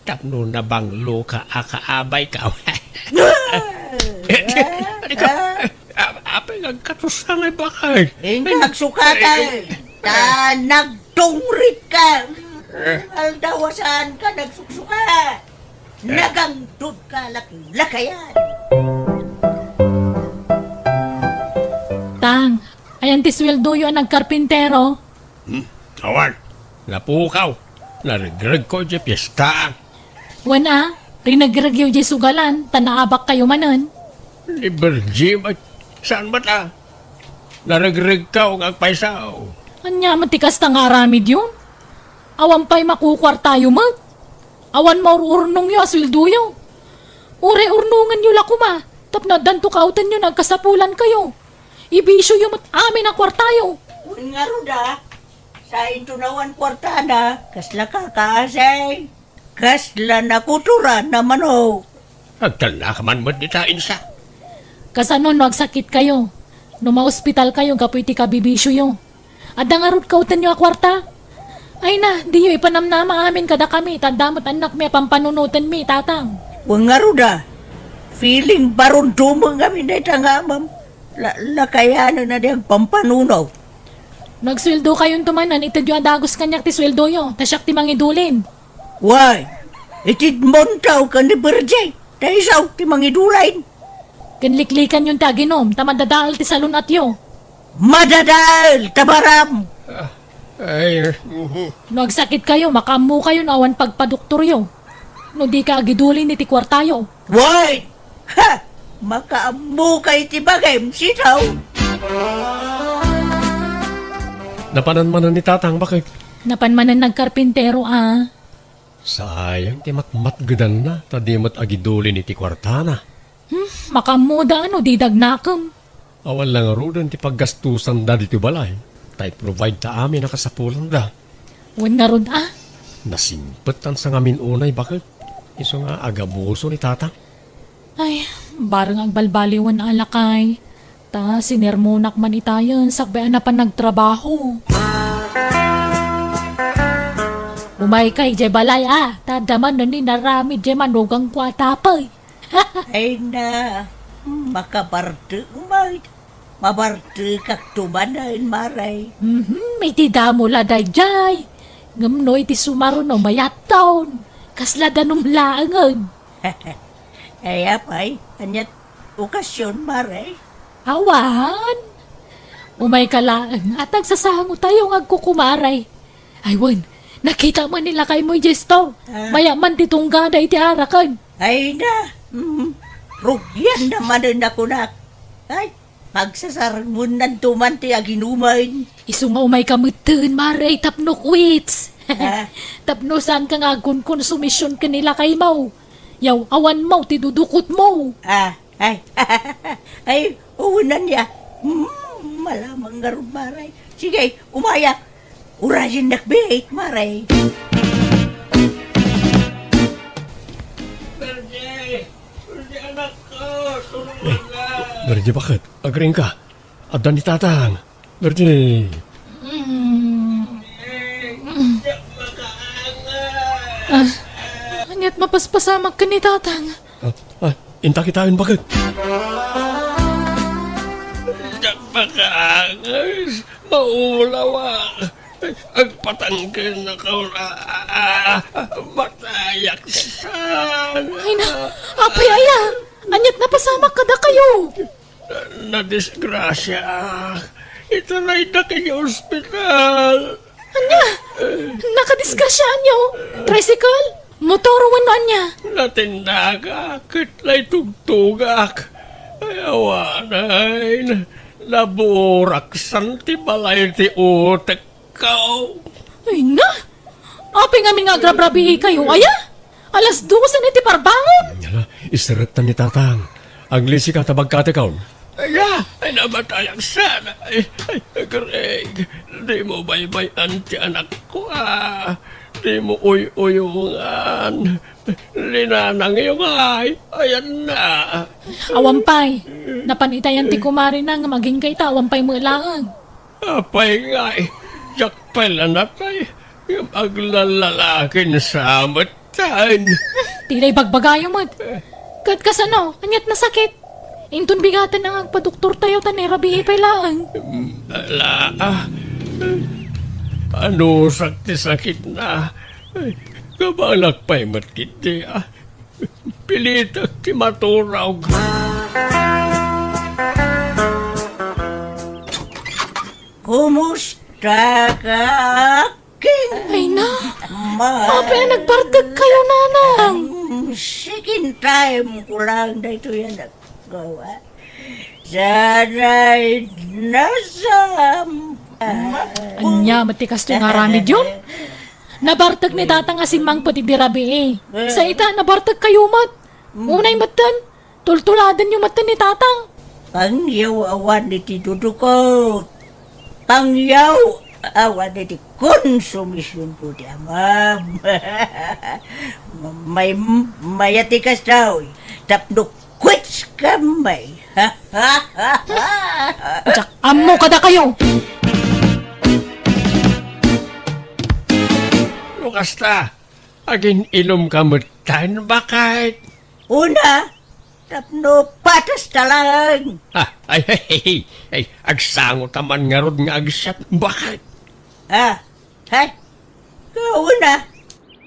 Tapno nabangloka a kaabayka. Ano ka? Ap-, apay nga agkatoska nga baket? Inka agsukatan. Ta nagtungritka. Aldaw a saanka nagsuksuka. Nagangdud ka laklakayan. Tang, ayan ti sueldoyo a nagkarpintero? Hmm? Awan. Napukaw. Naregregko idiay piesta. Wen a, rinegregyo idiay sugalan, ta naabakkayo manen. Ni Virgie, saan met a? Naregregkaw nga agpaysaw. Ania met ti kasta nga aramidyo? Awan pay makukuartayo met. Awan maur-urnongyo a sueldoyo. Uray urnongenyo la koma, tapno addanto kaawtenyo nga agkasapulankayo. Ibisioyo met amin a kuartayo. Wen ngarud a, sainto nawan kuartana, kasla kakaasay, kasla nakuturan a manok. Agtalna ka man met dita, Insa. Kasano no agsakitkayo? No maospitalkayo gapu iti kabibisioyo? Adda ngarud kaawtenyo a kuarta? Ay na, diyo ipanamnama amin kadakami, ta adda met annakmi a pampanunotenmi, Tatang. Wen ngarud a, feeling baron dumeng amin dayta nga amam. La, lakayanen a di agpampanuno. No agsueldokayonto manen, itedyo a dagus kaniak ti sueldoyo, ta siak ti mangidulin. Wen, itedmonto ken ni Virgie, ta isu ti mangidulin. Ken liklikanyon ti aginum, ta madadael ti salun-atyo. Madadael, ta baram! Ah, ay, mhm. No agsakitkayo, makaammokayo no awan pagpadoktoryo. No dika agidulin iti kuartayo. Wen! Ha! Makaammoka iti bagim, sitaw! Napanan manen ni Tatang, baket? Napan manen nagkarpintero, a. Sayang ti matmatgedanna, ta di met agidulin iti kuartana. Hmm, makaammoda no di dagnakem. Awan la ngaruden ti paggastusanda ditoy balay, ta i-provide ta amin a kasapulanda. Wen ngarud a. Nasimpet tan sangamin unay, baket. Isu nga agabuso ni Tatang. Ay, bareng agbalbaliwen a lakay. Ta sinermonak man itayen sakbay a napan nagtrabaho. Umayka idiay balay a, ta adda manen inaramid diay manugangko a tapay. Ay na, makabartek met. Mabartekakto manen, Mare. Mhm, iti damo la daydiay. Ngem no iti sumaruno, mayatton. Kasla danum laengen. Ay, apay, aniat okasion, Mare? Awan. Umayka laeng, a ta agsasangotayo nga agkukumare. Ay, wen, nakita man ni lakaymo idiay store. Ah. Mayat man ti tunggada iti araken. Ay na, mm, rugianna manen a kunak. Ay, pagsasarengennanto man ti aginumen. Isu nga umayka metten, Mare, tapno quits. Ah. Tapno saanka nga agkonkonsumision ken ni lakaymo. Yaw, awanmo ti dudukotmo. Ah, ay, ay, unan ya. Mm, malamang ngarud, Mare. Sige, umayak. Urayennak biit, Mare. Virgie! Virgie, anak ko! Tulungan ka! Virgie, baket? Agriingka? Adda ni Tatang. Virgie! Mm. Virgie, diak makaangas! Ah, aniat mapaspasamak ken ni Tatang? Ah, ah, inta kitaen, baket? Diak makaangas. Maulawak. Agpatangken a kaura. Matayak san. Ay na, apay aya. Aniat napasamak kadakayo? Nadisgrasiaak. Itaraydak iti ospital. Ania? Nakadisgrasiaanyo? Tricycle? Motor wenno ania? Natindagak ket naitugtogak. Ay, awanen. Naburaksan ti balay ti utekko. Ay na! Apay ngamin nga agrabrabiikayo, aya? Alas dosen iti parbangon! Ala, iserektan ni Tatang. Aglisika ta bagkatekon. Ala, ay, namatayak sana. Ay, ay, Greg, di mo baybay-an ti anakko, a. Di mo uy-uyongan. Linanangyo ngay, ayan na. Awan pay. Napan itayan ti kumarina nga magingga ita, awan pay met laeng. Apay ngay, diak pay la natay, ngem aglalalakin sa met. Tan. Ti la ibagbagayo met. Ket kasano? Aniat nasakit? Inton bigaten a nga agpadoktortayo ta nairabii pay laeng. Ala, ah. Anusak ti sakitna. Kabaelak pay met ketdi, a. Pilitek ti maturog. Kumusta ka, King? Ay na, Ma- apay a nagbartek kayo, nanang? Second time ko lang daytoy a naggawa. Sana'y nasam- Ania met ti kastoy nga aramidyo? Nabartek ni tatang a simmangpet iti rabii. Sa ita, nabartek kayo met. Unay metten, tultuladenyo metten ni tatang. Pangyaw awan iti dudukot. Pangyaw awan iti konsumision ko ti amam. May, mayat ti kastoy. Tapno quits kami. Diak ammo kadakayo. No kasta, agin-inom ka metten, baket? Una, tapno patas ta laeng. Ah, ay, ay, ay, ay, agsango ta man ngarud nga agsiat, baket? Ah, Hay, kauna,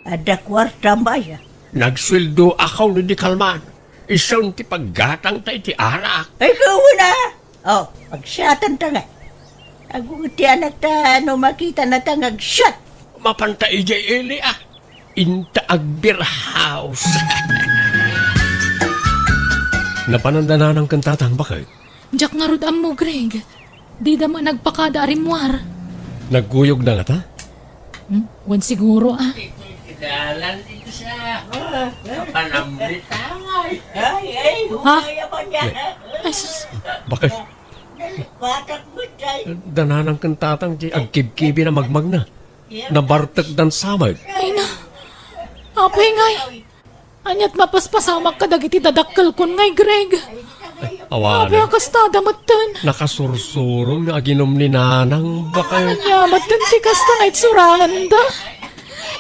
adda kuarta maya. Nagsueldo ako ni di kalman. Isun ti paggatang ta iti arak. Ay, kauna. Oh, agsiatan ta nga. Agu ti anak ta no makita na ta nga agsiat. Mapanta ijay ili, ah. Inta agbirhaus. Napanan da nanang ken tatang, baket? Diak ngarud ammo, Greg. Dida man nagpakada a rimmuar. Nagkuyogda ngata? Hmm? Wen siguro, ah. Ito'y kidalan dito sa kapanamritangay. Ay, ay, Ha? Humaya pa niya. Ay, sus. Baket? Nalipatak mo, Chay. Da nanang ken tatang ti agkibkibi na magmagna. Nabartek dan samag. Ay na. Apay ngay. Aniat mapaspasamak kadagiti dadakkelkon ngay, Greg? Awan. Apay a kasta da metten? Nakasursuro nga aginom ni nanang, baket. Ania metten ti kasta nga itsuranda?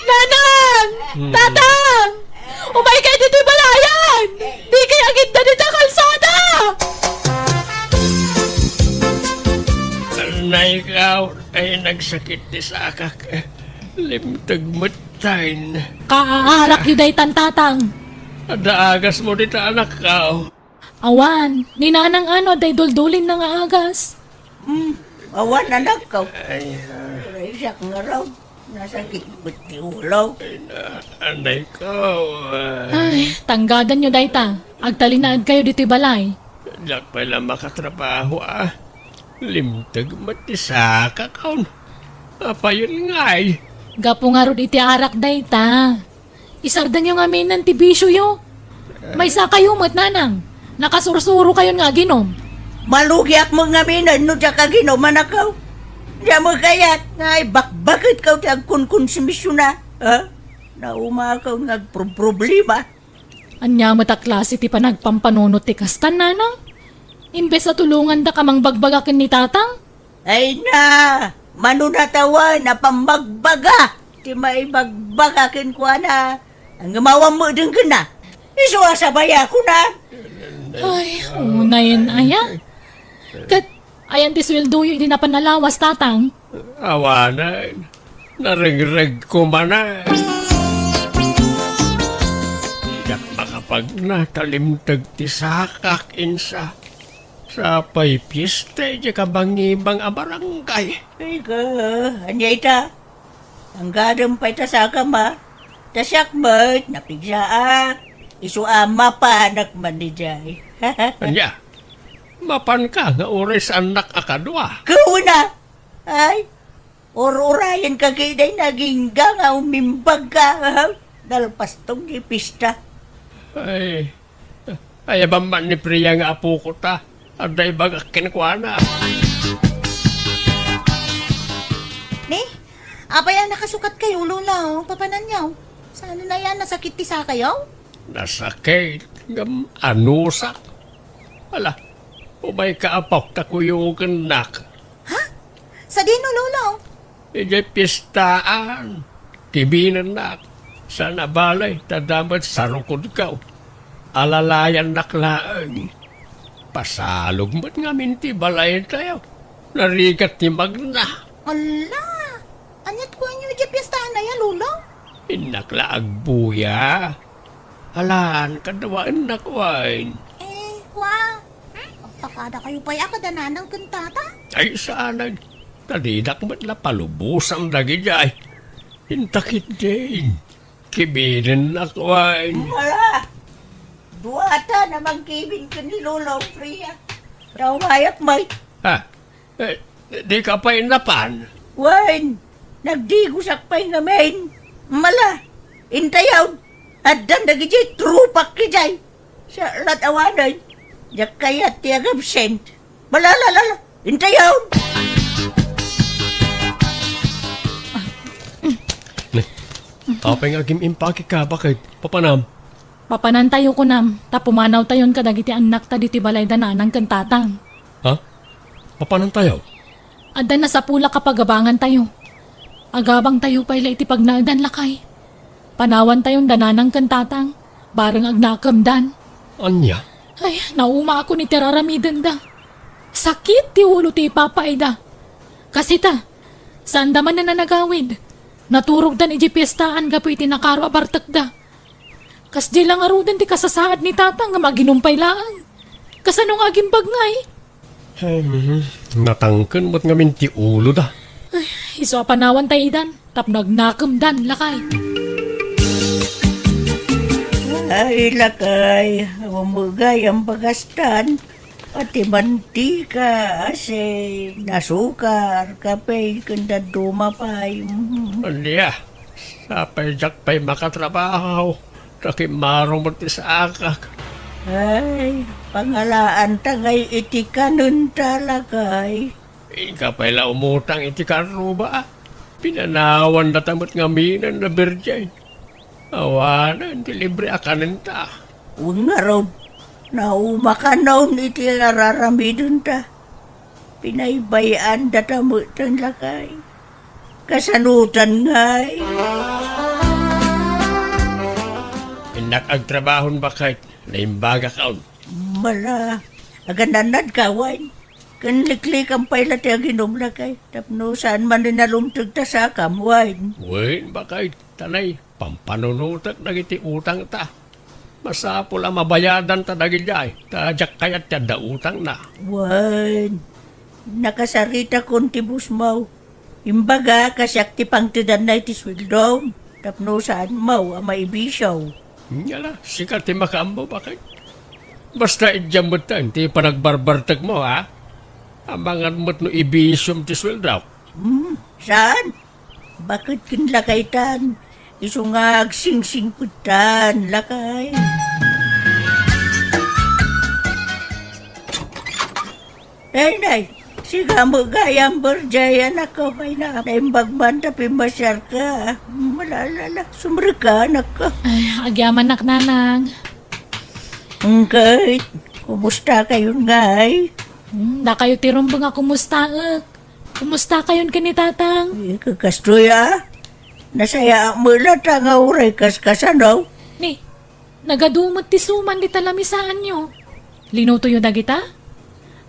Nanang! Hmm. Tatang! Umaykay ditoy balayan! Dikay agidda dita kalsada! Nay, ikaw, ay nagsakit ti sakak. Limteg metten. Kaaarakyo daytan, tatang. Adda agasmo dita, anakko? Awan, ni nanang ano, adda iduldulinna nga agas. Hmm, awan, anakko. Ay, ah. Aray, siak ngarud. Nasakit met ti ulo. Ay, na, anay ko, ah. Ay, tanggadanyo dayta. Agtalinaedkayo ditoy balay. Diak pay la makatrabaho, ah. Limteg met ti sakakon. Apayen ngay? Gapu ngarud iti arak dayta. Isardenyo ngaminen ti bisioyo. Maysakayo met, nanang. Nakasursurokayon nga aginom. Malugiak met ngaminen no diak aginom, anakko. Diak met kayat nga ibakbaketko ti agkonkonsumision, ha? Naumakon nga agproproblema. Ania met a klase ti panagpampanunot ti kastan, nanang? Imbes a tulongandak a mangbagbaga ken ni tatang? Ay na, mano natawen a pammagbaga ti maibagbaga kenkuana. Ngem awan met denggenna. Isu a sabayakon. Ay, unayen aya. Ket ayan ti sueldoyo idi napan a lawas, tatang? Awanen. Narengregko manen. Diak makapagna ta limteg ti sakak, insa. Sapay fiesta idiay kabangibang a barangay. Ay ka, ania ita? Tanggadem pay ta sakam, a? Ta siak met, napigsaak. Isu a mapanak man idiay. Ania? Mapanka nga uray saannak a kadua? Kuna! Ay, ur-urayenka ketdi, nagingga nga umimbagka. Nalpaston ti pista. Ay, ayaban man ni Priya nga apoko ta. Adda ibagak kenkuana. Ni, apay a nakasukat kayo, Lolo? Papananyo? Saan na yan? Nasakit ti sakayo? Nasakit, ngem anusak. Ala, umayka, apok, ta kuyogennak. Ha? Sadino, Lolo? Idiay piestaan, kibinennak. Saan a balay, ta adda met sarukodko. Alalayannak laeng. Pasalog met ngamin ti balaytayo. Narigat ti magna. Ala! Aniat kuanyo idiay piestaan aya, Lolo? Innak la agbuya. Alan, kaduaennak, wen. Eh, kua, pakada kayo pay a kada nanang ken tata? Ay, saan, ta dinak met la palubosan dagidiay. Inta ketdin, kibidennak, wen. Wala. Duata na mangkibin ken ni Lolo Fria. Dawayak, may. Ha? Eh, dika pay napan? Wen, nagdigosak pay ngamin. Mala, intayon, addan dagidiay tropak idiay. Sa lat awanen, diak kayat ti agabsent. Mala, la, la, la, intayon. Ne, apay nga agim-impake ka, baket? Papanam? Papanantayo, kunam, ta pumanawtayon kadagiti annakta ditoy balay da nanang ken tatang. Ha? Papanantayo? Adda nasapulak a pagabangantayo. Agabangtayo pay la iti pagnaedan, lakay. Panawantayon da nanang ken tatang, bareng agnakemdan. Ania? Ay, naumaakon iti raramidenda. Sakit ti ulo ti ipapaayda. Kas ita, saanda manen a nagawid. Naturogdan idiay piestaan gapu iti nakaro a bartekda. Kasdiay la ngaruden ti kasasaad ni tatang nga aginum pay laeng. Kasano nga agimbag, ngay? Hmm, natangken met ngamin ti uloda. Ay, isu a panawan tay idan, tapno agnakemdan, lakay. Ay, lakay, awan met gayam bagastan. Pati mantika, asin, asukar, kape, ken dadduma pay. Mm. Ania, sapay diak pay makatrabaho, ta kimmaro met ti saakak. Ay, pangalaanta ngay iti kanenta, lakay. Inka pay la umutang iti karruba. Pinanawandata met ngaminen a birdien. Awanen ti libre a kanenta. Wen ngarud, naumakanon iti araramidenta. Pinaybay-andata metten, lakay. Kasanotan ngay? Innak agtrabahon, baket. Naimbagakon. Mala, agananadka, wen. Ken liklikam pay la ti aginum, lakay. Tapno saan manen a lumteg ta sakam, wen. Wen, baket. Tanay, pampanunotek dagiti utangta. Masapul a mabayadanta dagidiay, ta diak kayat ti adda utangna. Wen, nakasaritakon ti busmaw. Imbaga, kasiak ti pangtedanna iti sueldom, tapno saan maw a maibisio. Ania la, sika ti makaammo, baket. Basta idiam metten ti panagbarbartekmo, ha? Amangan met no ibisiom ti sueldok. Hmm, saan? Baket ken lakaytan, isu nga agsingsingpettan, lakay. Nay, nay, sika met gayam, Berjay, anakko, pay na, naimbag man ta pimmasiarka. Malala, sumrekka, anakko. Ay, agyamanak, nanang. Engkay, kumusta kayon ngay? Hmm, dakayo ti rumbeng a kumustaek. Kumusta kayon ken ni Tatang? Eh, kakastoy, a. Nasayaak met latta nga uray kaskasano. Ni, nagadu met ti suman dita lamisaanyo. Linutoyo dagita?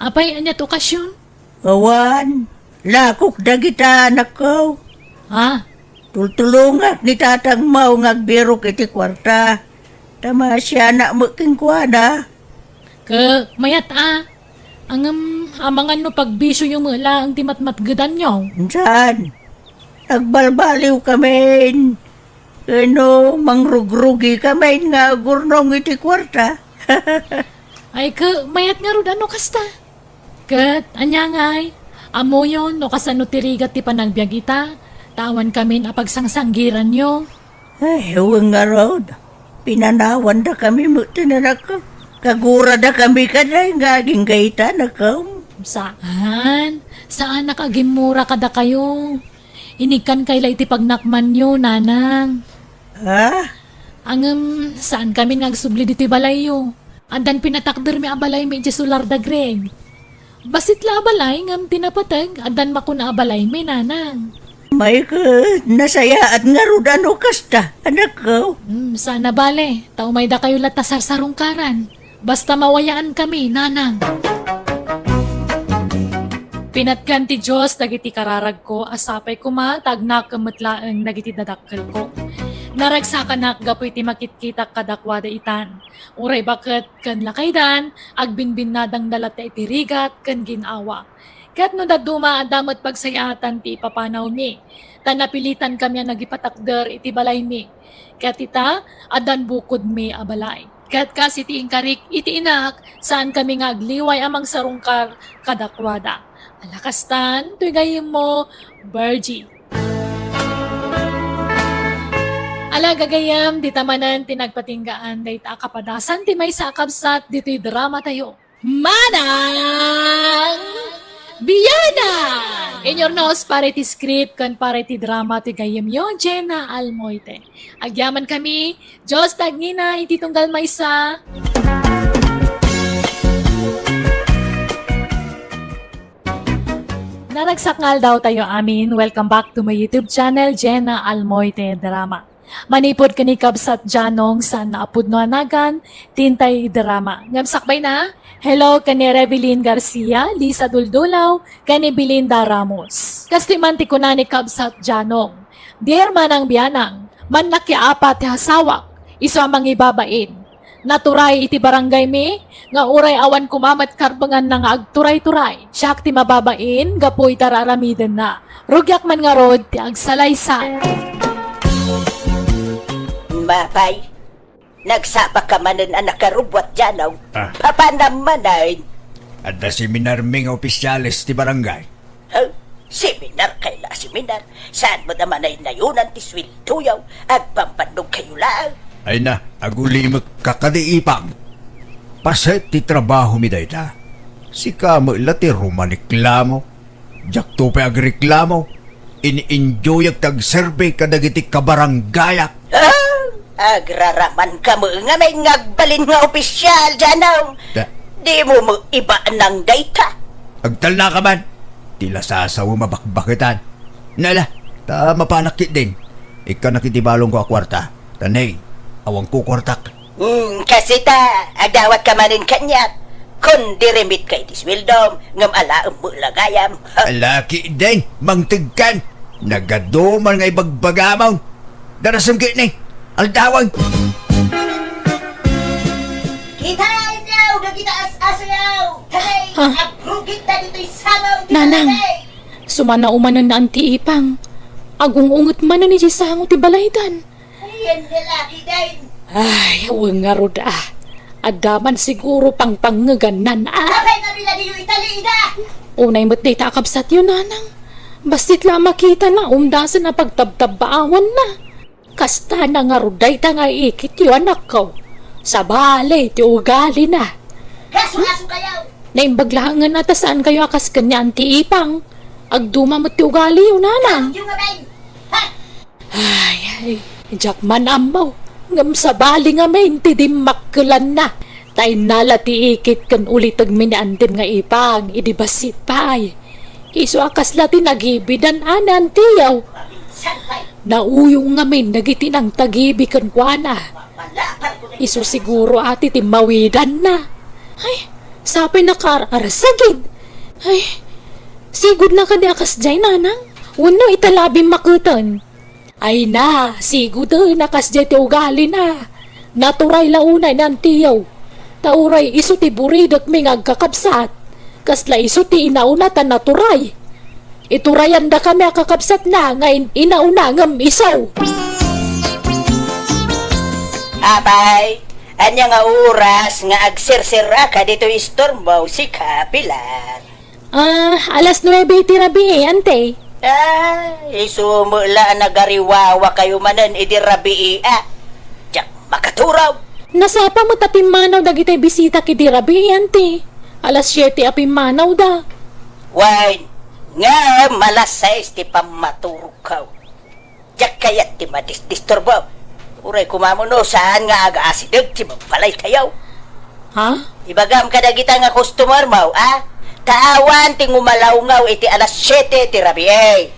Apay, ania ti okasion? Awan, lakok dagita, anakko. Ah. Tultulongak ni Tatangmo nga agbirok iti kuarta. Ta maasianak met kenkuana. Ket mayat a, ngem amangan no pagbisioyo met laeng ti matmatgedanyo. Saan? Agbalbaliwkamin. Wenno, mangrugrugikamin nga agurnong iti kuarta. Ay, ket mayat ngarud a no kasta. Ket, ania ngay, ammoyon no kasano ti rigat ti panagbiag ita, ta awankamin a pagsangsanggiranyo. Ay, wen ngarud. Pinanawandakami met ti nanakko. Kaguradakami kadi nga agingga ita, anakko. Saan. Saanak a gimmura kadakayo. Inikkankay la iti pagnakmanyo, nanang. Ha? Ngem, saankamin nga agsubli ditoy balayyo. Addan pinatakdermi a balaymi idiay solar da Greg. Bassit la a balay ngem ti napateg, addan makuna a balaymi, nanang. May ket nasayaat ngarud a no kasta, anakko. Hmm, saan a bale, ta umaydakayo latta sarsarungkaran. Basta mawayaankami, nanang. Pinatgan ti Dios dagiti kararagko a sapay koma ta agnakem met laeng dagiti dadakkelko. Naragsakanak gapu iti makitkitak kadakuada itan. Uray baket ken lakaydan, agbinbinnadangda latta iti rigat ken gin-awa. Ket no dadduma, adda met pagsayaatan ti ipapanawmi, ta napilitankami a nagipatakder iti balaymi. Ket ita, addan bukodmi a balay. Ket kas iti inkarik iti inak, saankami nga agliway a mangsarungkar kadakuada. Ala kastan, toy gayyemmo, Virgie. Ala gagayyem, dita manen ti nagpatinggaan dayta a kapadasan ti maysa a kabsat ditoy dramatayo. Manang Bianang! Inurnos para iti script ken para iti drama ti gayyemyo, Jenna Almoite. Agyamankami, Dios tagngina iti tunggal maysa. Naragsak nga aldawtayo amin. Welcome back to my YouTube channel, Jenna Almoite Drama. Manipud ken ni Kabsat Janong, saan a pudno a nagan, ti intay drama. Ngem sakbayna, hello ken ni Revelyn Garcia, Lisa Duldulaw, ken ni Belinda Ramos. Kastoy man ti kuna ni Kabsat Janong, "Dear Manang Bianang, mannakiapat ti asawak, isu a mangibabain. Naturay iti barangaymi nga uray awan koma met karbenganna nga agturay-turay. Siak ti mababain gapu ita ar-aramidenna. Rugiak man ngarud ti agsalaysay." Mapay, nagsapaka manen a nakarubbuat, Janong. Ah. Papanam manen. Adda seminarmi nga opisyales ti barangay. Ha? Seminar kay la seminar. Saan met a manaynayonan ti sueldoyo? Agbambannogkayo laeng. Ay na, agulimekka kadi, Ipang. Paset ti trabahomi dayta. Sika met la ti rumaniklamo. Diakto pay agreklamo. In-enjoyak ti agserbi kadagiti kabaranggayak. Ah! Agraramanka met ngamin nga agbalin nga opisyal, Janong. Da- Dimo met ibanang dayta. Agtalnaka man. Ti lasasaw a mabakbaketan. Nala, ta mapanak ketdin. Ikkanak iti balonko a kuarta. Ta ne, awan kukuartak. Hmm, kas ita, adawatka manen kaniak. Kon dirimetka iti sueldom, ngem alaem met la gayam. Ala ketdin, mangtegkan. Nagadu man nga ibagbagamon. Darasem ketdi. Aldawen. Kitaenyo dagita as-asayaw. Tanay, ha? Abrugitda ditoy sabaw ti Nanang, barangay. Sumanaw manen ni Auntie Ipang. Agung-unget manen idiay sango ti balaydan. Ayan nga laki, Day. Ay, wen ngarud a. Adda man siguro pangpangngegannan a. Apay nga biladiyo italiida? Unay met dayta a kabsatyo, Nanang. Bassit la a makitana, umdasen a pagtabtabbaawanna. Kasta na ngarud dayta nga ikityo, anakko. Sabali ti ugalina. Kaso-aso kayo! Naimbag laengen a ta saankayo a kas ken ni Auntie Ipang. Agduma met ti ugaliyo, Nanang. Kayo nga, Ben! Ha? Ay, ay, diak man ammo. Ngem sabali ngamin ti dimmakkelanna. Ta innala ti ikit ken ulitegmi ni Antim nga Ipang idi bassit pay. Isu a kasla ti nagibidan a ni Antiyo. Nauyong ngamin dagiti nangtagibi kenkuana. Isu siguro a ti timmawidanna. Ay, sapay nakaar-arasagid. Ay, sigudna kadi a kasdiay, Nanang? Wenno ita la a bimmaketen? Ay na, siguden a kasdiay ti ugalina. Naturay la unay ni Antiyo. Ta uray isu ti buridekmi nga agkakabsat. Kasla isu ti inauna ta naturay. Iturayandakami a kakabsatna nga in-, inauna ngem isu. Apay, ania nga oras nga agserseraka ditoy istormo, sika, Pilar? Ah, alas nuebe iti rabii, Ante. Ah, isu met la a nagariwawa kayo manen idi rabii, a. Diak makaturaw. Nasapa met a pimmanaw dagiti bisitak idi rabii, Ante. Alas siete a pimmanawda. Wen, ngem alas sais ti pammaturogko. Diak kayat ti madisdisturbo. Uray koma no saan nga agaasideg ti balay tayo. Ha? Ibagam kadagita nga customer mo, a? Ta awan ti ngumalawngaw iti alas siete ti rabii.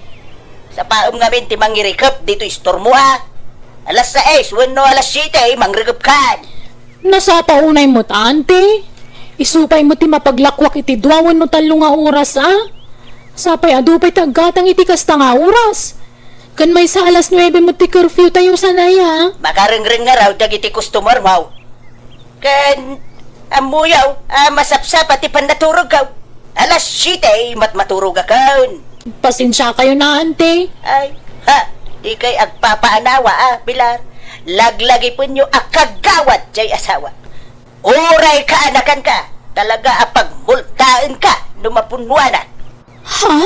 Sapaem ngamin ti mangirikep ditoy istormo, a? Alas sais wenno alas siete, mangirikep kan. Nasapa unay met, Ante. Isu pay met ti mapaglakwak iti dua wenno tallo nga oras, a? Sapay adu pay ti aggatang iti kasta nga oras. Ken maysa alas nuebe met ti curfew tayo, saan aya? Makarengreng ngarud dagiti customer mo. Ken, ammoyo, a masapsapa ti pannaturogko. Alas siete met maturogakon. Pasensiakayo na, ante. Ay, ha, dikay agpapaanawa, a, Pilar. Laglagipenyo a kagawad jay asawa. Uray kaanakanka, talaga a pagmultaenka no mapunnoanak. Ha?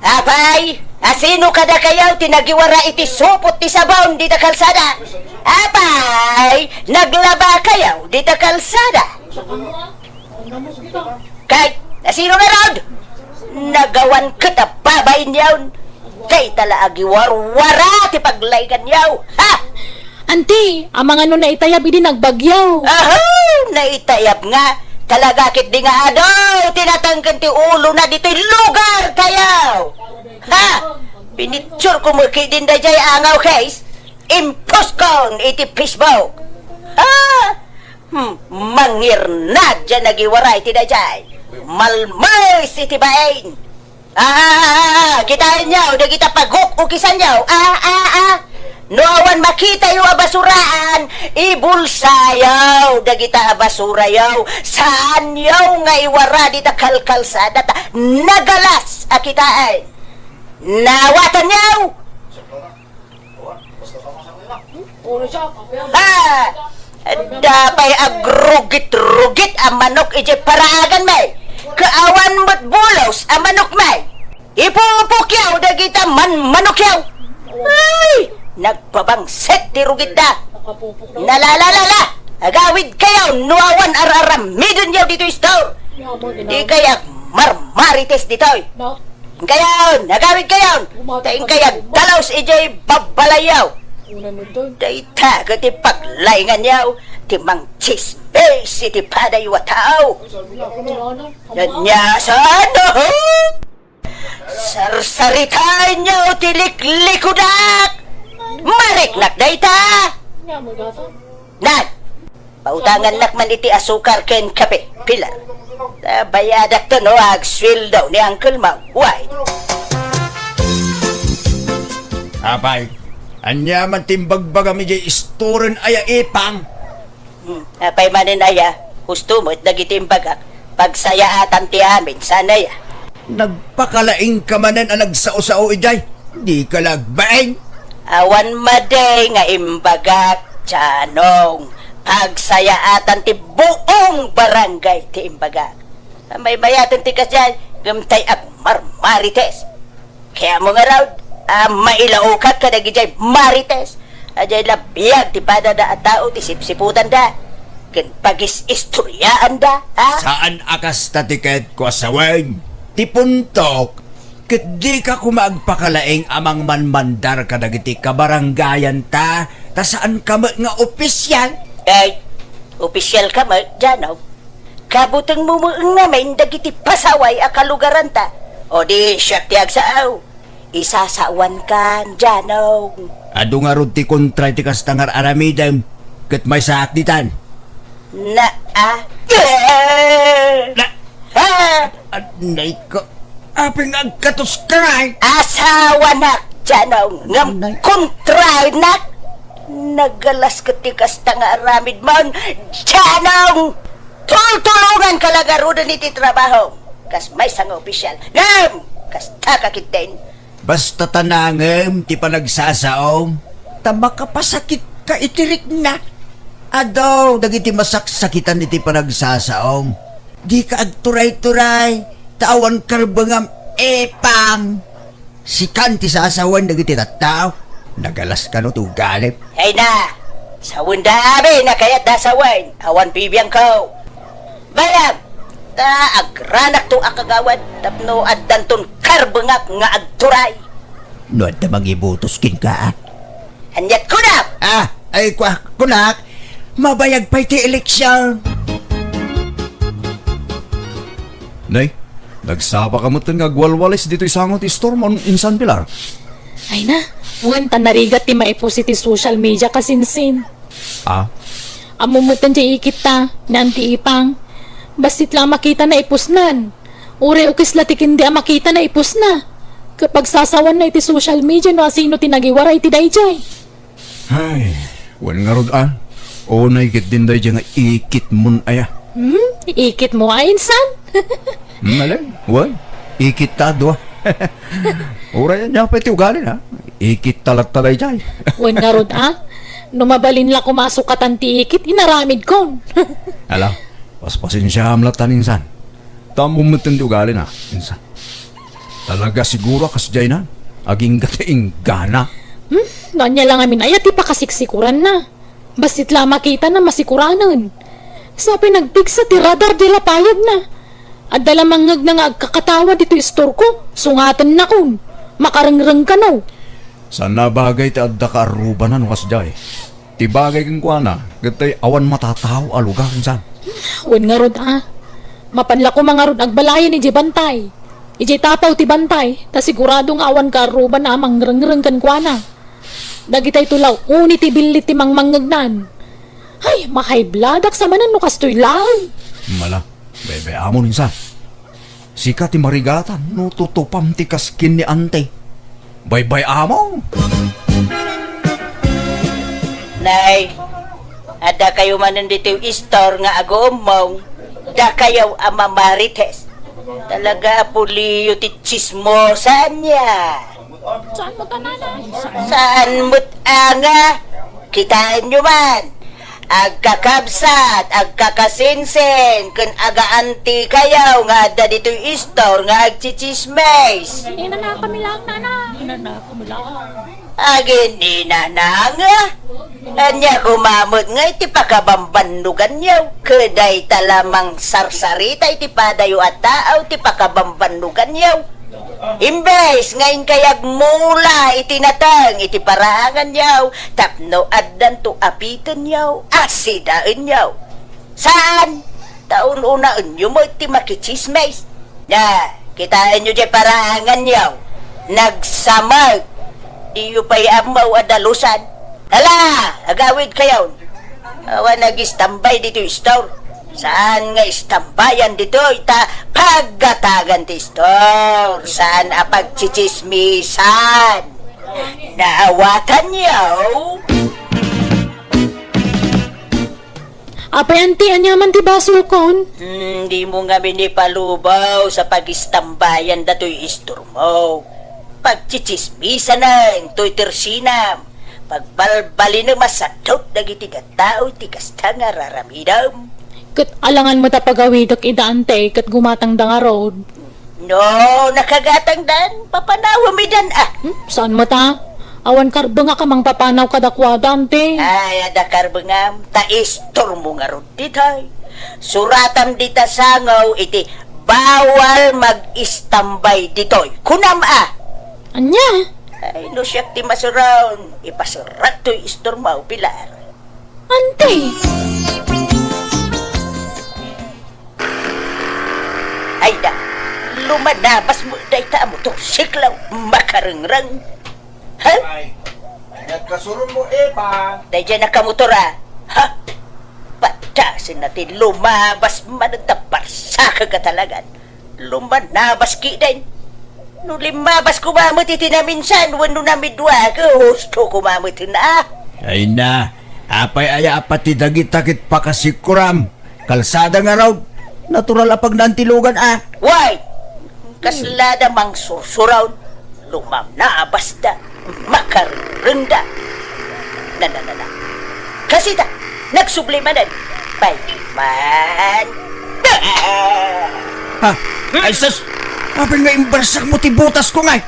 Apay, asino kadakayo ti nagiwara iti supot ti sabon dita kalsada? Apay, naglabakayo dita kalsada? Kay, asino ngarud? Nagawan ket a babainyo. Dayta la agiwarwara ti paglainganyo. Ha? Anti, amangan no naitayab idi nagbagyo. Aho, naitayab nga. Talaga ketdi nga adu ti natengken ti ulona ditoy lugartayo. Ha? Pinictureko met ketdin daydiay angaw case. Imposkon iti Facebook. Ha? Hmm, mangirnad diay nagiwara iti daydiay. Malmes iti bain. Ah, ah, ah, ah, kitaenyo, dagita paguk-ukisanyo. Ah, ah, ah. No awan makitayo a basuraan, ibulsayo dagita a basurayo. Saanyo nga iwara dita kalkalsada ta nagalas a kitaen. Nawatanyo! Ah! Adda pay agrugit-rugit a manok idiay paraaganmi. Kaawan met bulos a manokmi. Ipupokyo dagita manmanokyo. Ay! Nagbabangsit ti rugitda. Nalalalala! Agawidkayo no awan ar-aramidenyo ditoy store. Dikay agmarmarites ditoy. Inkayon, agawidkayon. Ta inkay agdalus idiay babbalayyo. Dayta ket ti paglainganyo, ti mangtsismis iti padayo a tao. Ania saan? Sarsaritaenyo ti liklikudak. Mariknak dayta. Nay, pautangannak man iti asukar ken kape, Pilar. Ta bayadakto no agsueldo ni Uncle Mao. Way. Apay, ania man ti imbagbagam idiay istoren aya, Ipang? Hmm, apay manen aya, husto met dagiti imbagak, pagsayaatan ti amin, saan aya? Nagpakalaingka manen a nagsao-sao idiay, dika la agbain. Awan madi nga imbagak, Janong. Pagsayaatan ti buong barangay ti imbagak. Maymayaten ti kasdiay, ngem tay agmarmarites. Kayatmo ngarud a mailaokak kadagidiay marites, a diay la biag ti padada a tao ti sipsiputanda, ken pagis-istoryaanda, ha? Saan a kasta ti ket, Kuasawen. Ti puntok, ket dika koma agpakalaing a mangmanmandar kadagiti kabarangayanta, ta saanka met nga opisial. Ay, opisialka met, Janong. Kabutengmo met ngamin dagiti pasaway a kalugaranta. O di siak ti agsao. Isasawankan, Janong. Adu ngarud ti kontra iti kasta nga ar-aramidem, ket maysaak ditan. Na, a? Na, a? Anay ko. Apay nga agkatoska ngay? Asawanak, Janong, ngem kontraenak. Nagalas ket ti kasta nga aramidmon, Janong! Tultulonganka la ngaruden iti trabahom, kas maysa nga opisial. Ngem, kastaka ketdin. Basta ta nangem ti panagsasaom, ta makapasakitka iti rikna. Adu dagiti masaksakitan iti panagsasaom. Dika agturay-turay, ta awan karbengam, Ipang. Sikan ti sasawen dagiti tattao. Nagalas kano ti ugalim. Ay na, sawenda amin a kayatda sawen, awan bibiangko. Bayam, ta agranakto a kagawad tapno addanton karbengak nga agturay. No adda mangibotos kenka, a? Ania't kunak? Ah, ay, kua-, kunak, mabayag pay ti eleksion. Nay, nagsapaka metten nga agwalwalis ditoy sango ti istormon insan, Pilar. Ay na, wen ta narigat ti maipus iti social media kasinsin. Ah? Ammo metten ti ikitta, ni Auntie Ipang. Bassit la a makitana ipusnan. Uray ukis la ti kindi a makitana ipusna. Ket pagsasawanna iti social media no asino ti nagiwara iti daydiay. Ay, wen ngarud a. Unay ket din daydiay nga ikitmon aya. Hmm? Ikitmo a insan? Hmm, alin? Wen? Ikit ta dua. Uray ania pay ti ugalina. Ikit ta latta daydiay. Wen ngarud a. No mabalin la koma a sukatan ti ikit, inaramidkon. Ala, paspasensiaam latta insan. Ta ammom metten ti ugalina, insan. Talaga siguro a kasdiayna, agingga ti inggana. Hmm? No ania la ngamin aya ti pakasiksikuranna? Bassit la a makitana masikuranen. Sa pay nagpigsa ti radar di lapayagna. Adda la mangngegna nga agkakatawa ditoy istorko, sungatennakon. Makarengreng kano. Saan a bagay ti adda kaarrubana no kasdiay. Ti bagay kenkuana, ket tay awan matatao a lugar, insan. Wen ngarud a. Mapan la koma ngarud agbalayen idiay bantay. Idiay tapaw ti bantay, ta sigurado nga awan kaarrubana a mangrengreng kenkuana. Dagitayto la uni ti billit ti mangmangngegnan. Ay, makaibladak sa manen no kastoy laeng. Mala, baybay-amon insan. Sika ti marigatan no tutupam ti kaskin ni Ante. Baybay-amon! Nay, adda kayo manen ditoy istor nga aguummong, dakayo a mamarites. Talaga a puliyo ti tsismosa ania. Saan met a, nanay? Saan met a nga? Kitaenyo man. Agkakabsat, agkakasinsin, ken agaantikayo nga adda ditoy istor nga agtsitsismis. Inanakami lang, nana. Inanakami lang. Agininanang? Ania koma met nga iti pakabambannuganyo? Ket dayta la mangsarsarita iti padayo a tao ti pakabambannuganyo. Imbes nga inkay agmula iti nateng iti paraanganyo tapno addanto a pitenyo a sidaenyo. Saan? Ta un-unaenyo met ti makitsismis. Na, kitaenyo diay paraanganyo. Nagsamag. Diyo pay ammo a dalusan. Hala, agawidkayon. Awan nagistambay ditoy istor. Saan nga istambayan ditoy ta pagatagan ti istor. Saan a pagtsitsismisan. Naawatanyo? Apay, anti, ania man ti basolkon? Hmm, dimo ngamin ipalubaw sa pagistambayan datoy istormo. Pagtsitsismisanen toy tersinam. Pagbalbalinem a sadot dagiti tattao ti kasta nga raramidem. Ket alangan met a pagawidek ida, anti, ket gumatangda ngarud. No nakagatangdan, papanawem idan a. Hmm, saan met a? Awan karbengak a mangpapanaw kadakuada, anti. Ay, adda karbengam, ta istormo ngarud ditoy. Suratam dita sango iti bawal mag-istambay ditoy. Kunam a. Ania? Ay, no siak ti masuron, ipasurat toy istormo, Pilar. Anti. Ay da, lumanabas met dayta a motorsiklo, makarengreng. Ha? Ay, nagkasuron mo, Epa. Daydiay nakamotor a. Ha? Padasen na ti lumabas manen ta barsak ka talagan. Lumanabas kiden. No limmabas koma met iti naminsan wenno namidua, husto koma met na. Ay na, apay aya a pati dagita ket pakasikuram? Kalsada ngarud, natural a pagnantilogan a. Way! Kasla da mangsursuron, lumamna a basta, makarrengda. Na, na, na, na. Kasita, nagsubli manen. Pay man. Ha? Ay sus! Apay nga imbarsak mo ti butas ko ngay?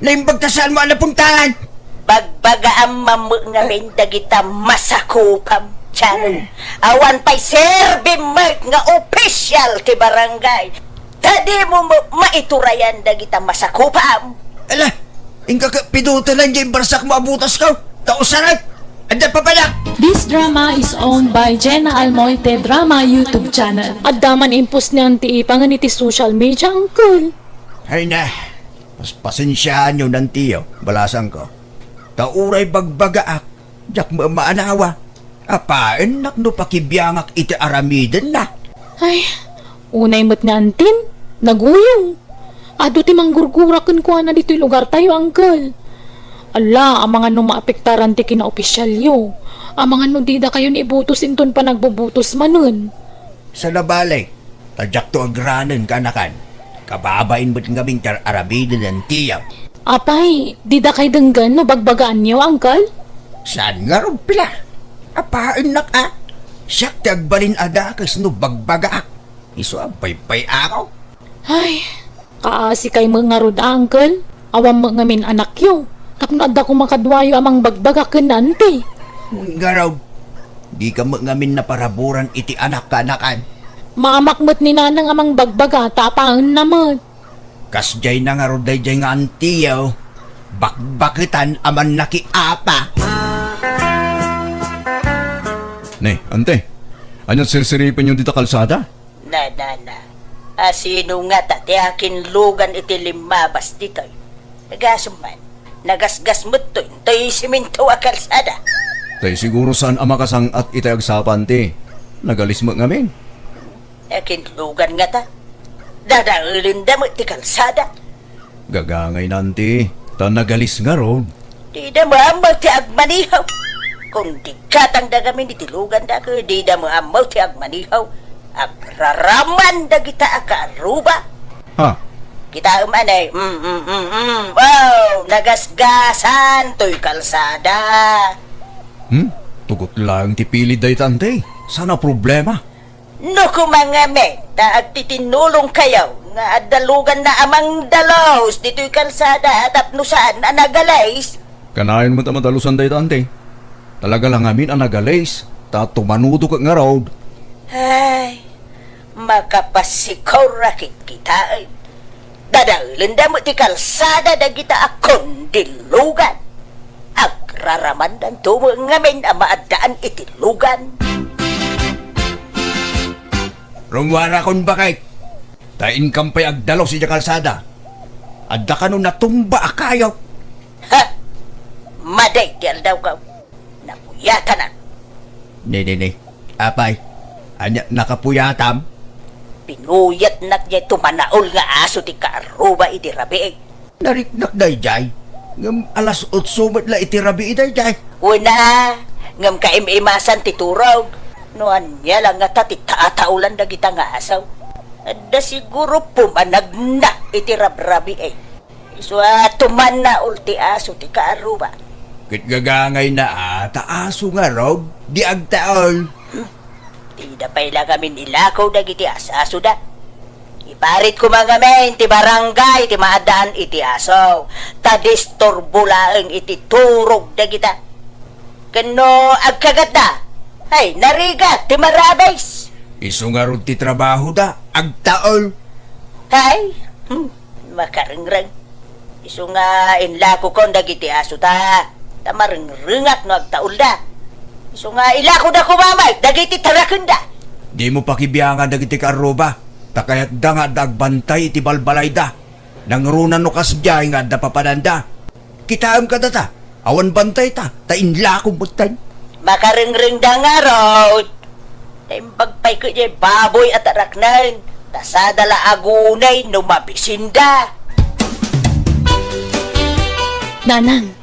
Naimbag ta saan mo a napuntahan? Bagbagaam mammet ngamin dagita masakupam, Chan. Hmm. Awan pay serbim met nga opisyal ti barangay. Ta dimo met maiturayan dagita masakupam. Ala, inka ka pidutelan diay barsak mo a butas ko. Ta usarak. Adda papanak. This drama is owned by Jenna Almoite Drama YouTube channel. Adda man impos ni Auntie Ipa ngan iti social media, uncle. Ay na, pas-, pasensiaanyo, Nantiyo, balasangko. Ta uray bagbagaak, diak maamaanawa. Apaennak no pakibiangak iti aramidenna. Ay, unay met nga antin, Naguyong. Adu ti manggurgura kenkuana ditoy lugartayo, Uncle. Ala, amangan no maapektaran ti kinaopisyalyo. Amangan no didakayo naibutos inton panagbubutos manen. Saan a bale, ta diakto agranen, kaanakan. Kababain met ngamin ti ar-aramiden ni antiyo. Apay, didakay denggen no bagbagaanyo, Uncle? Saan ngarud pila? Apaennak a. Siak ti agbalin a dakes no bagbagaak. Isu a baybay-ako. Ay, kaasikay met ngarud, Uncle. Awan met ngamin anakyo. Tapno adda koma kaduayo a mangbagbaga ken ni Auntie. Ngarud, dika met ngamin naparaburan iti anak, kaanakan. Maamak met ni Nanang a mangbagbaga ta apaenna met. Kasdiay na ngarud daydiay nga antiyo, bakbaketan a mannakiapa. Ne, Ante, ania sirsiripenyo dita kalsada? Na, na, na. A sino ngata ti akinlugan iti limmabas ditoy? Gasum man, nagasgas met toy, toy siminto a kalsada. Tay siguro saan a makasang-at itay agsapa, Ante. Nagalis met ngamin. Akinlugan ngata? Dadaelenda met ti kalsada. Gagangay na, Ante, ta nagalis ngarud. Dida maammo ti agmanihaw. Kun di gatangda ngamin iti luganda, ket dida maammo ti agmanihaw. Agraraman dagita a kaarruba. Ha? Kitaem, anay. Mm, mm, mm, mm. Wow, nagasgasan toy kalsada. Hmm? Tugot laeng ti pilid dayta, Ante. Saan a problema? No koma ngamin ta agtitinulongkayo nga adda luganna a mangdalus ditoy kalsada tapno saan a nagalis. Kanayon met a madalusan dayta, Ante. Talaga la ngamin a nagalis, ta tumanudo ket ngarud. Ay, makapasikor a kitkitaen. Dadaelenda met ti kalsada dagita a kundilugan. Agraramandanto met ngamin a maaddaan iti lugan. Rummuarakon, baket, ta inkam pay agdalus idiay kalsada. Adda kano natumba a kayo. Ha! Madi ti aldawko. Napuyatanak. Ne, ne, ne. Apay, ania nakapuyatam? Pinuyatnak diay tumanaol nga aso ti kaarruba iti rabii. Nariknak daydiay. Ngem alas otso met la iti rabii daydiay. Wen a, ngem kaim-imasan ti turog. No ania la ngata ti tataolan dagita nga aso? Adda siguro pumanagna iti rabrabii. Isu a tumanaol ti aso ti kaarruba. Ket gagangayna a ta aso ngarud, di agtaol. Hmm. Dida pay la ngamin ilako dagiti as-asoda. Iparit koma ngamin ti barangay ti maaddaan iti aso, ta disturbo laeng iti turog dagita. Ken no agkagatda, ay, narigat ti marabis. Isu ngarud ti trabahoda, agtaol. Ay, hmm. Makarengreng. Isu nga inlakokon dagiti asota, ta marengrengak no agtaolda. Isu nga ilakoda koma met dagiti tarakenda. Dimo pakibiangan dagiti kaarruba, ta kayatda nga adda agbantay iti balbalayda. Nangruna no kasdiay nga adda papananda. Kitaem kadata, awan bantayta, ta inlakom metten. Makarengrengda ngarud. Naimbag pay ket diay baboy a taraknen, ta sada la agunay no mabisinda. Nanang,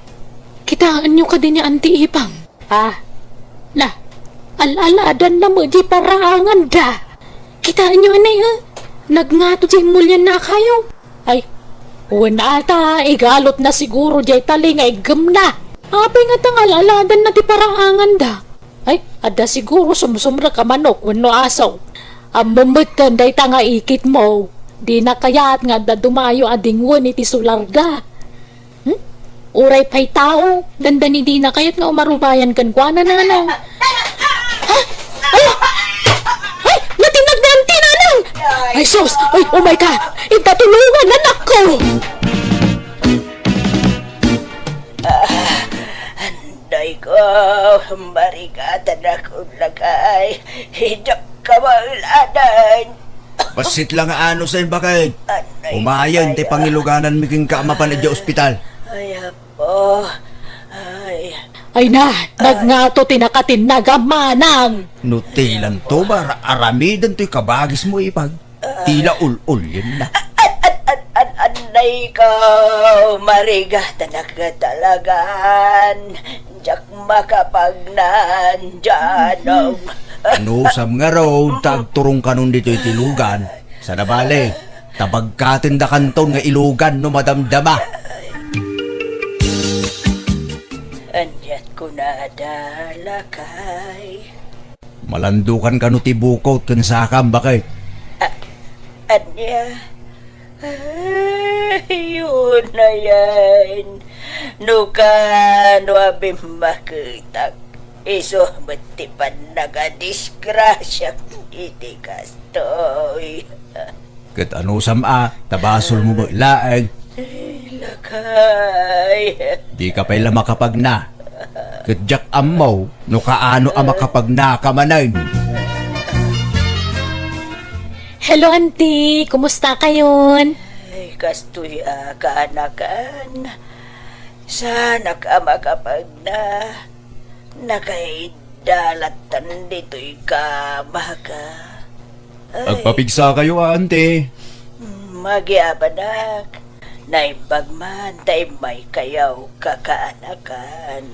kitaenyo kadi ni Auntie Ipang? Ah, na, al-aladanna met diay paraanganda. Kitaenyo anay, eh? Nagngato diay mulianna a kayo. Ay, wen ata, igalotna siguro diay tali nga iggemna. Apay ngata nga al-aladanna ti paraanganda? Ay, adda siguro sumsumrek a manok wenno aso. Ammom metten dayta nga ikitmo. Dina kayat nga adda dumayo a dingwen iti solarda. Hmm? Uray pay tao, dandani dina kayat nga umarubayan kenkuana, Nanang. Ha? Ay! Ay! Natinnag ni Auntie, Nanang! Ay, sus! Ay, umay ka! Inta tulungan, anakko! Dayko, marigatanak, lakay. Idak ka mauladan. Bassit la nga ano sa imbakay. Anay, umayen ti pangilugananmi kenka a mapan idiay ospital. Ay, apo. Ay. Ay na, nagngato ti nakatinnag a manang. No ti lanto, ara-, aramiden toy kabagismo, Ipang. Tila ul-ulienna. An, an, an, an, annay ko, marigatanak talagan. Diak makapagnan, Janong. Anusam ngarud ta agturong kanon ditoy ti lugan? Saan a bale, ta bagkatendakanton nga ilugan no madamdama. Aniat kunada, lakay? Malandukan kano ti bukot ken sakam, baket? A-, ania? Ay, unayen. No kano a bimmaketak, isu met ti pannagadisgrasiak iti kastoy. Ket anusam a, ta basolmo met laeng. Ay, lakay. Dika pay la makapagna. Ket diak ammo no kaano a makapagnaka manen. Hello, Auntie. Kumusta kayon? Ay, kastoy a kaanakan. Saanak a makapagna. Nakaidda lattan ditoy kamaka. Ay. Agpapigsa kayo, Auntie. Mm, agyamanak. Naimbag man ta immay kayo kakaanakan.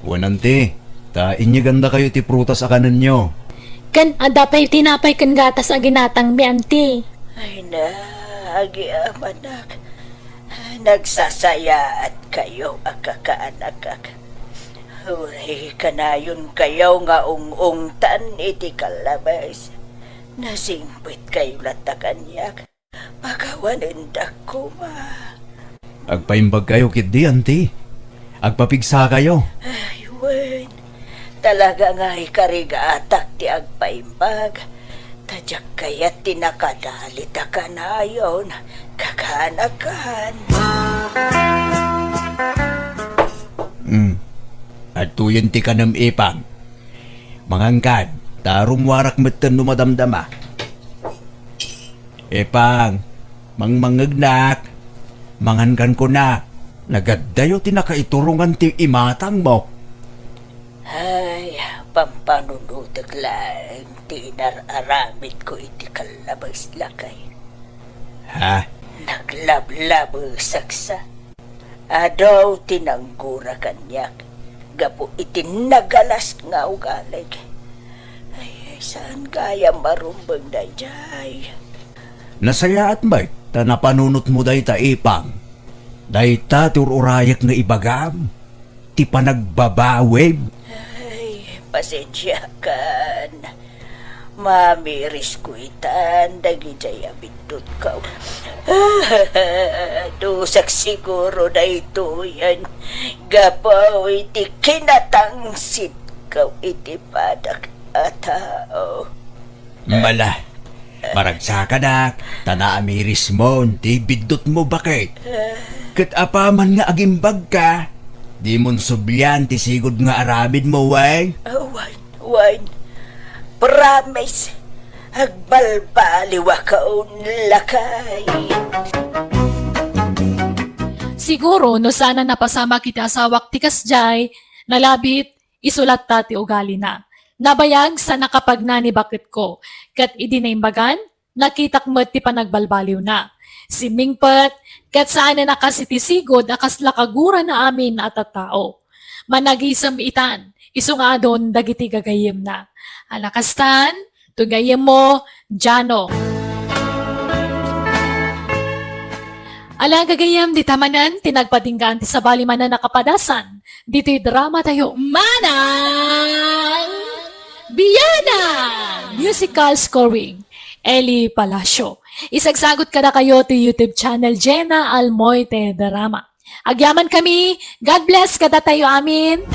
Wen, Auntie, ta inyegandakayo ti prutas a kanenyo. Ken adda pay tinapay ken gatas a ginatangmi, Auntie. Ay na, agyamanak. Nagsasayaat kayo a kakaanakak. Uray kanayon kayo nga ung-ungtan iti kallabes. Nasingpet kayo latta kaniak. Pakawanendak koma. Agpaimbag kayo ketdi, Auntie. Agpapigsa kayo. Ay, wen. Talaga nga ikarigatak ti agpaimbag. Ta diak kayat ti nakadalit a kanayon, kakaanakan. Hmm. Adtoyen ti kanem, Ipang. Mangankan, ta rummuarak metten no madamdama. Ipang, mangmangngegnak, mangankan kuna, nagaddayo ti nakaiturongan ti imatangmo. Ay, pampanunotek laeng ti inar-aramidko iti kallabes, lakay. Ha? Naglablabesaksa. Adu ti nanggura kaniak gapu iti nagalas nga ugalig. Ay, saan gayam marumbeng daydiay? Nasayaat met ta napanunotmo dayta, Ipang. Dayta ti ur-urayek nga ibagam, ti panagbabawim. Ay, pasensiakan. Mamirisko itan dagidiay a biddutko. Dusak siguro daytoyen gapu iti kinatangsitko iti padak a tao. Mala, maragsakanak, ta naamirismon ti biddutmo, baket. Ket apaman nga agimbagka, dimon sublian ti sigud nga aramidmo, wen? Wen. Wen, promise, agbalbaliwakon, lakay. Siguro no saan a napasamak iti asawak ti kasdiay, nalabit, isu latta ti ugalina. Nabayag sa nakapagna ni baketko, ket idi naimbagan, nakitak met ti panagbalbaliwna. Simmingpet, ket saanen a kas iti sigud a kasla kagurana amin a tattao. Managisem itan, isu nga adun dagiti gagayyemna. Ala kastan, ti gayyemmo, Jano. Ala gagayyem, dita manen ti nagpatinggaan ti sabali manen a kapadasan ditoy drama tayo, Manang Bianang! Musical scoring, Eli Palacio. Isagsagut kadakayo ti YouTube channel Jena Almoite Drama. Agyaman kami, God bless kadatayo amin.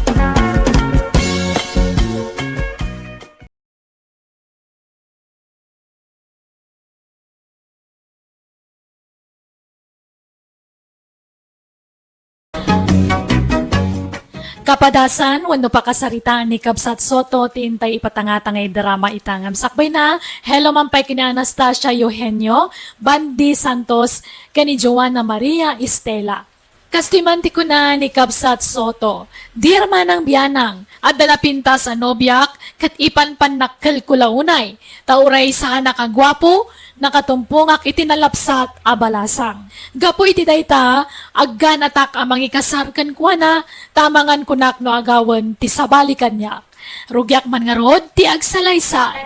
Kapadasan wenno pakasaritaan ni Kabsat Soto ti intay ipatangtanga nga drama ita ngem sakbayna, hello man pay ken ni Anastasia Eugenio, Bandi Santos, ken ni Joanna Maria Estela. Kastoy man ti kuna ni Kabsat Soto, "Dear Manang Bianang, adda napintas a nobiak ket ipanpannakkelko la unay, ta uray saanak a guapo, Nakatumpongak iti nalapsat a balasang. Gapu iti dayta, agganatak a mangikasar kenkuana, ta amangan kunak no agawen ti sabali kaniak. Rugiak man ngarud ti agsalaysay.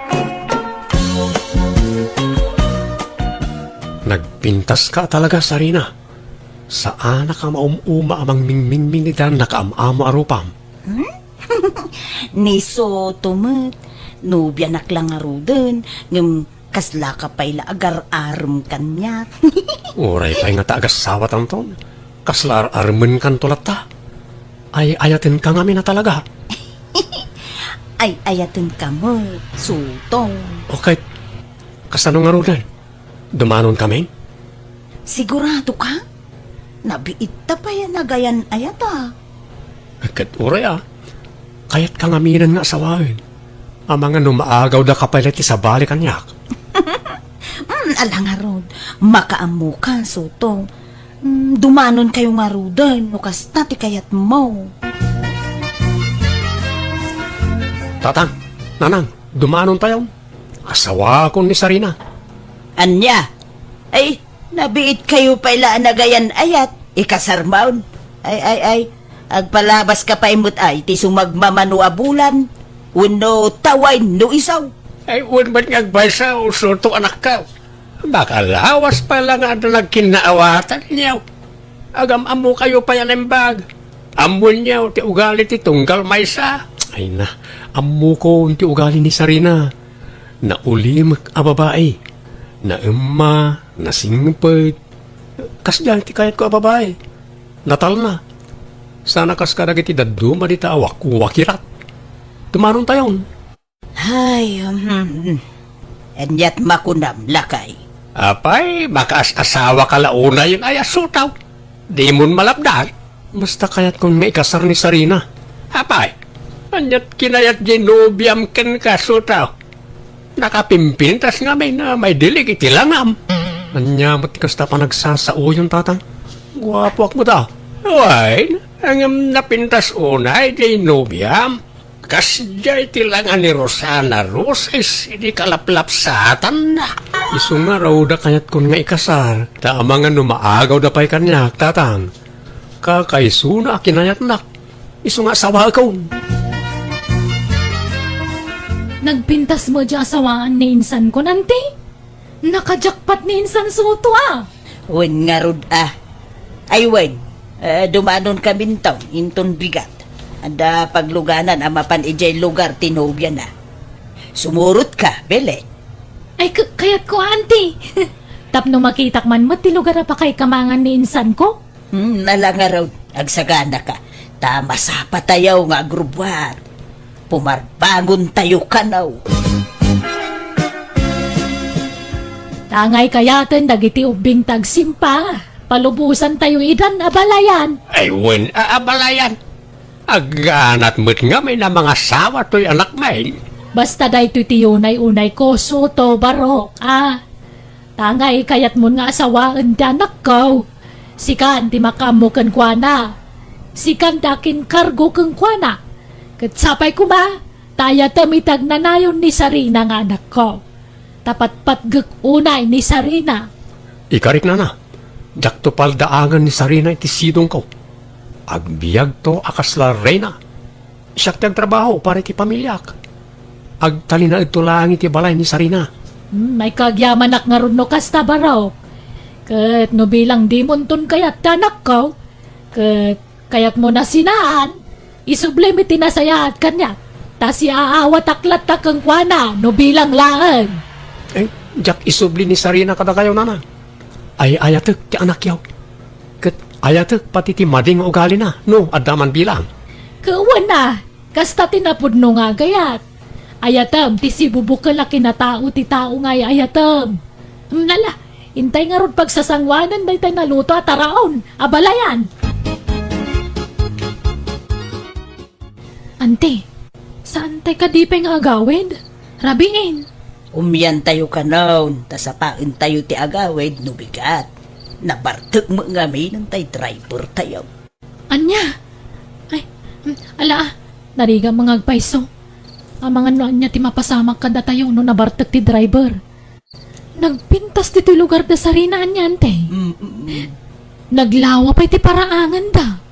Nagpintaska talaga, Sarina. Saanak a maum-uma a mangmingmingming iti nakaam-amo a rupam. Hmm? Ni Soto met, nobianak la ngaruden, ngem kaslaka pay la agar-arem kaniak. Uray pay nga ta agasawatanton, kasla ar-aremenkanto latta. Ay-ayatenka ngamin a talaga. Ay-ayatenka met, Soto. Okay, kasano ngaruden? Dumanon kami? Sigurado ka? Nabiit ta pay a nagayan-ayat a. Ket uray a, kayatka ngaminen nga asawaen. Amangan no maagawda ka pay la ti sabali kaniak. Hmm, ala ngarud, makaammoka, Soto. Hmm, dumanonkayo ngaruden no kasta ti kayatmo. Tatang, Nanang, dumanontayon. Asawakon ni Sarina. Ania? Ay, nabiitkayo pay la a nagayan-ayat. Ikasarmon. Ay, ay, ay. Agpalabaska pay met ay ti sumagmamano a bulan. Wenno taway no isu. Ay, wen met nga agpayso, Soto anakko. Makalawas pay la nga adda nagkinnaawatanyo. Agam-ammokayo pay a naimbag. Ammoenyo ti ugali ti tunggal maysa. Ay na, ammokon ti ugali ni Sarina. Naulimek a babai. Naemma, nasingpet. Kasdiay ti kayatko a babai. Natalna. Sana kas kadagiti dadduma dita a wakirat. Dumanontayon. Ay, um, ania't makunam, lakay? Apay, makaas-asawaka la unay, ay a Soto. Dimon malapdan. Basta kayatkon nga ikasar ni Sarina. Apay, ania't kinayat diay nobiam kenka, Soto? Nakapimpintas ngamin a maidilig iti langam. Ania met ti kasta panagsasaoyon, Tatang? Guapoak met a. Wen, ngem napintas unay diay nobiam. Kasdiay ti langa ni Rosana Roses idi kalaplapsatanna. Isu ngarud a kayatkon nga ikasar, ta amangan no maagawda pay kaniak, Tatang. Kakaisuna a kinayatnak. Isu nga asawaekon. Nagpintas met diay asawaan ni insanko, Auntie? Nakajakpat ni insan Soto a. Wen ngarud a. Ay wen, eh, dumanonkaminto inton bigat. Adda pagluganan a mapan idiay lugar ti nobiana. Sumurotka, Belen. Ay, k-, kayatko, Auntie. Tapno makitak man met ti lugar a pakaikamangan ni insanko. Hmm, ala ngarud, agsaganaka. Ta masapatayo nga agrubbuat. Pumarbangontayo kano. Tangay kayaten dagiti ubbing ti agsimpa, palubosantayo idan, abalayan. Ay, wen a abalayan. Agganat met ngamin a mangasawa toy anakmi. Basta daytoy ti unay-unayko, Soto, barok, a. Tangay kayatmon nga asawaen ti anakko. Sikan ti makaammo kenkuana. Sikan ti akinkargo kenkuana. Ket sapay koma, ta ayatem iti agnanayon ni Sarina nga anakko. Ta patpatgek unay ni Sarina. Ikarik, nana, diakto paldaangen ni Sarina iti sidongko. Agbiagto a kasla reyna. Siak ti agtrabaho para iti pamiliak. Agtalinaedto laeng iti balay ni Sarina. Hmm, ay kagyamanak ngarud no kasta, barok. Ket no bilang dimonton kayat ti anakko, ket kayatmo a sinaan, isublim iti nasayaat kaniak, ta siaawatak latta kenkuana no bilang laeng. Eh, diak isubli ni Sarina kadakayo, nana. Ay-ayatek ti anakyo. Ket ayatek pati ti madi nga ugalina, no adda man bilang. Ket wen a, kasta ti napudno nga agayat. Ayatem ti sibubukel a kinatao ti tao nga ay-ayatem. Hmm, ala, intay ngarud pagsasangoanen daytay naluto a taraon, abalayan. Auntie, saantay kadi pay nga agawid? Rabiin. Umiantayo kanon, ta sapaentayo ti agawid no bigat. Nabartek met ngamin tay drivertayo. Ania? Ay, mm, ala, narigat nga agpayso. Amangan no ania ti mapasamak kadatayo no nabartek ti driver. Nagpintas ditoy lugar da Sarina, ania, ante? Mm, mm, mm. Naglawa pay ti paraanganda.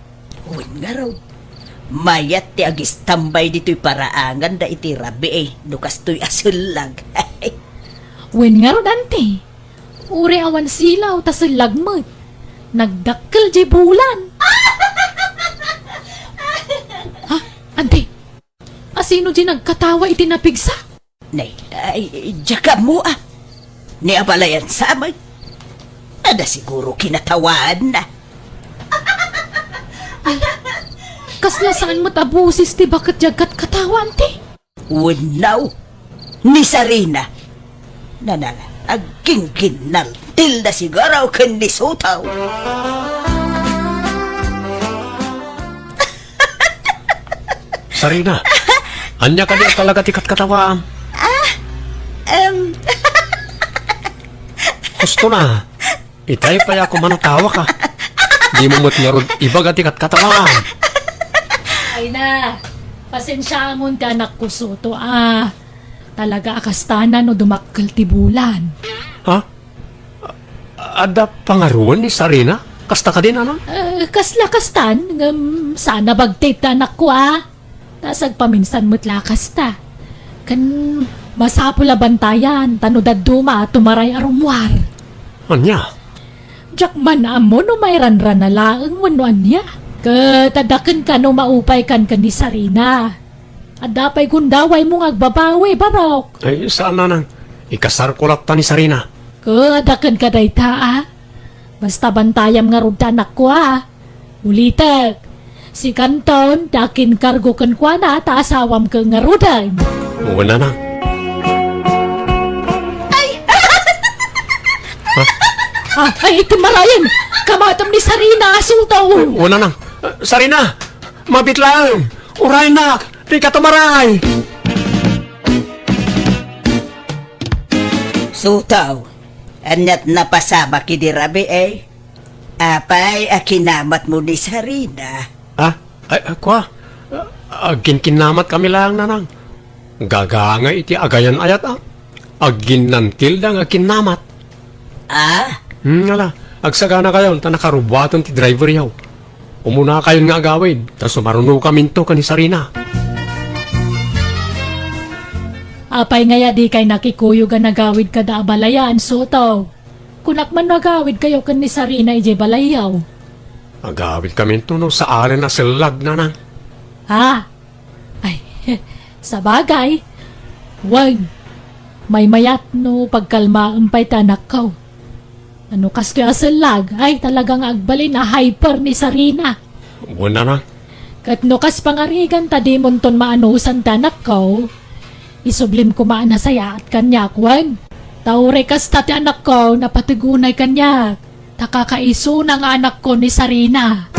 Wen ngarud, mayat ti agistambay ditoy paraanganda iti rabii, no kastoy a sellag. Wen ngarud, ante, uray awan silaw ta sellag met. Nagdakkel diay bulan. Ha? Ante, asino diay nagkatawa iti napigsa? Nay, ay, diak ammo, a. Ni abalayan sa amin. Adda siguro kinatawaanna. Ay, kasla saan met a boses ti baket diay agkatkatawa, ante? Wenno, ni Sarina. Nanala, agginginnaltilda siguro ken ni Sotaw. Sarina, ania kadi a talaga ti katkatawaam? Ah, em. Husto na. Itay pay a kumanatawa ka. Dimo met ngarud ibaga ti katkatawaam. Ay na, pasensiaamon ti anakko, Soto, a. Talaga a kasta na no dumakkel ti bulan. Ha? A-, adda pangaruan ni Sarina? Kasta kadi, nanang? Eh, kasla kastan, ngem saan a bagtit ti anakko, a. Ta sagpaminsan met la kasta. Ken masapul a bantayan, ta no dadduma, tumaray a rummuar. Ania? Diak man ammo no mairanrana laeng wenno ania. Ket adda kenka no maupaykan ken ni Sarina. Adda pay gundawaymo nga agbabawi, Barok. Ay, saan, nanang. Ikasarko latta ni Sarina. Ket adda kenka dayta, a. Basta bantayam ngarud ti anakko, a. Ulitek, sikanton ti akinkargo kenkuana ta asawam ket ngaruden. Wen, nanang. Ay! Ha? Ah, ay, iti marayen! Kamatam ni Sarina, Sotaw! Wen, nanang. Sarina! Mabit laeng! Uraynak! Dika tumaray! Sotaw, aniat napasamak idi rabii, eh? Apay a kinamatmo ni Sarina? Ah, ay, ah, kua? Ah, agkinkinnamat kami laeng, nanang. Gagangay iti agayan-ayat, a. Agginnantilda nga agkinnamat. Ah? Hmm, ala, agsaganakayon ta nakarubuaten ti driveryo. Umunakayon nga agawid, ta sumarunokaminto ken ni Sarina. Apay ngay a dikay nakikuyog a nagawid kada abalayan, Soto? Kunak man no agawidkayo ken ni Sarina idiay balayyo. Agawidkaminto no saalen a sellag, nanang. Ha? Ay, sabagay. Wen, maymayat no pagkalmaem pay ti anakko. No kastoy a sellag, ay, talaga nga agbalin a hyper ni Sarina. Wen, nanang. Ket no kas pangarigan ta dimonton maanusan ti anakko, isublim koma a nasayaat kaniak, wen. Ta uray kasta ti anakko, napateg unay kaniak. Ta kakaisuna nga anakko ni Sarina.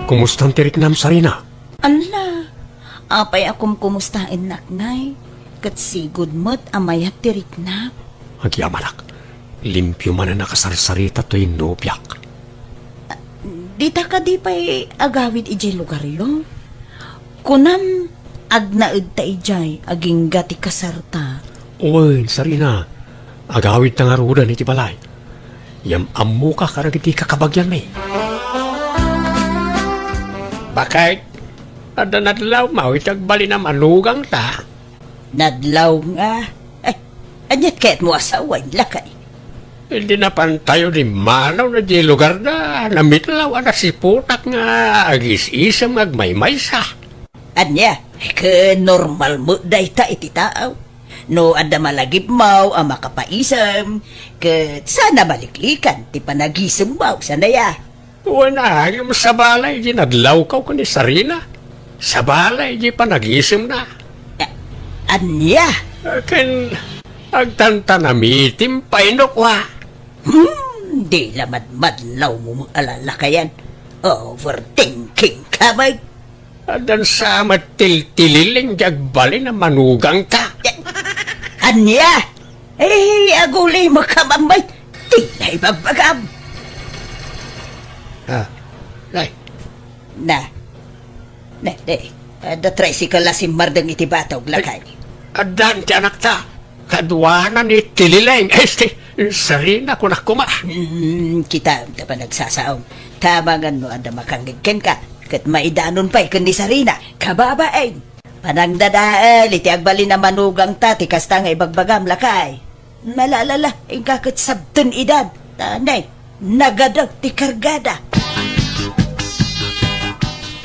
Kumustan ti riknam, Sarina? Ala, apay a kumkumustaennak, nay? Ket sigud met a mayat ti riknak. Agyamanak, limpio manen a kasarsarita toy nobiak. Dita kadi pay agawid idiay lugaryo? Kunam, agnaedta idiay agingga ti kasarta. Wen, Sarina, agawidta ngaruden iti balay. Ngem ammoka kadagiti kakabagianmi. Baket, adda nadlawmo iti agbalin a manugangta? Nadlaw nga. Eh, aniat kayatmo a sawen, lakay? Idi napantayo dimmanaw na di lugarda, namitlaw a nasiputak nga agis-isem nga agmaymaysa. Ania, ket normal met dayta iti tao. No adda malagipmo a makapaisem, ket saan a maliklikan ti panagisemmo, saan aya? Wen, ngem sabali idi nadlawko ken ni Sarina. Sabali idi panagisemna. A-, ania? Ken agtantanamitim pay no kua. Hmm, di la madmadlawmo met a lalakayan. Overthinking ka met. Addan sa met tiltililing di agbalin a manugangta. Ania? Eh, aguli mo ka, Mamay. Di na ibagbagam. Ah, nay. Na. Na, na. Adda tricycle a simmardeng iti batog, lakay. Addan ti anakta. Kaduanan ni Tilileng. Este, Sarina, kunak koma. Hmm, kita, ta panagsasaom. Tama nga no adda makangngeg kenka, ket maidanon pay ken ni Sarina. Kababain. Panangdadael iti agbalin a manugangta ti kasta nga ibagbagam, lakay. Malalala, inka ket sabten idad. Tanay, nagadaw ti kargada.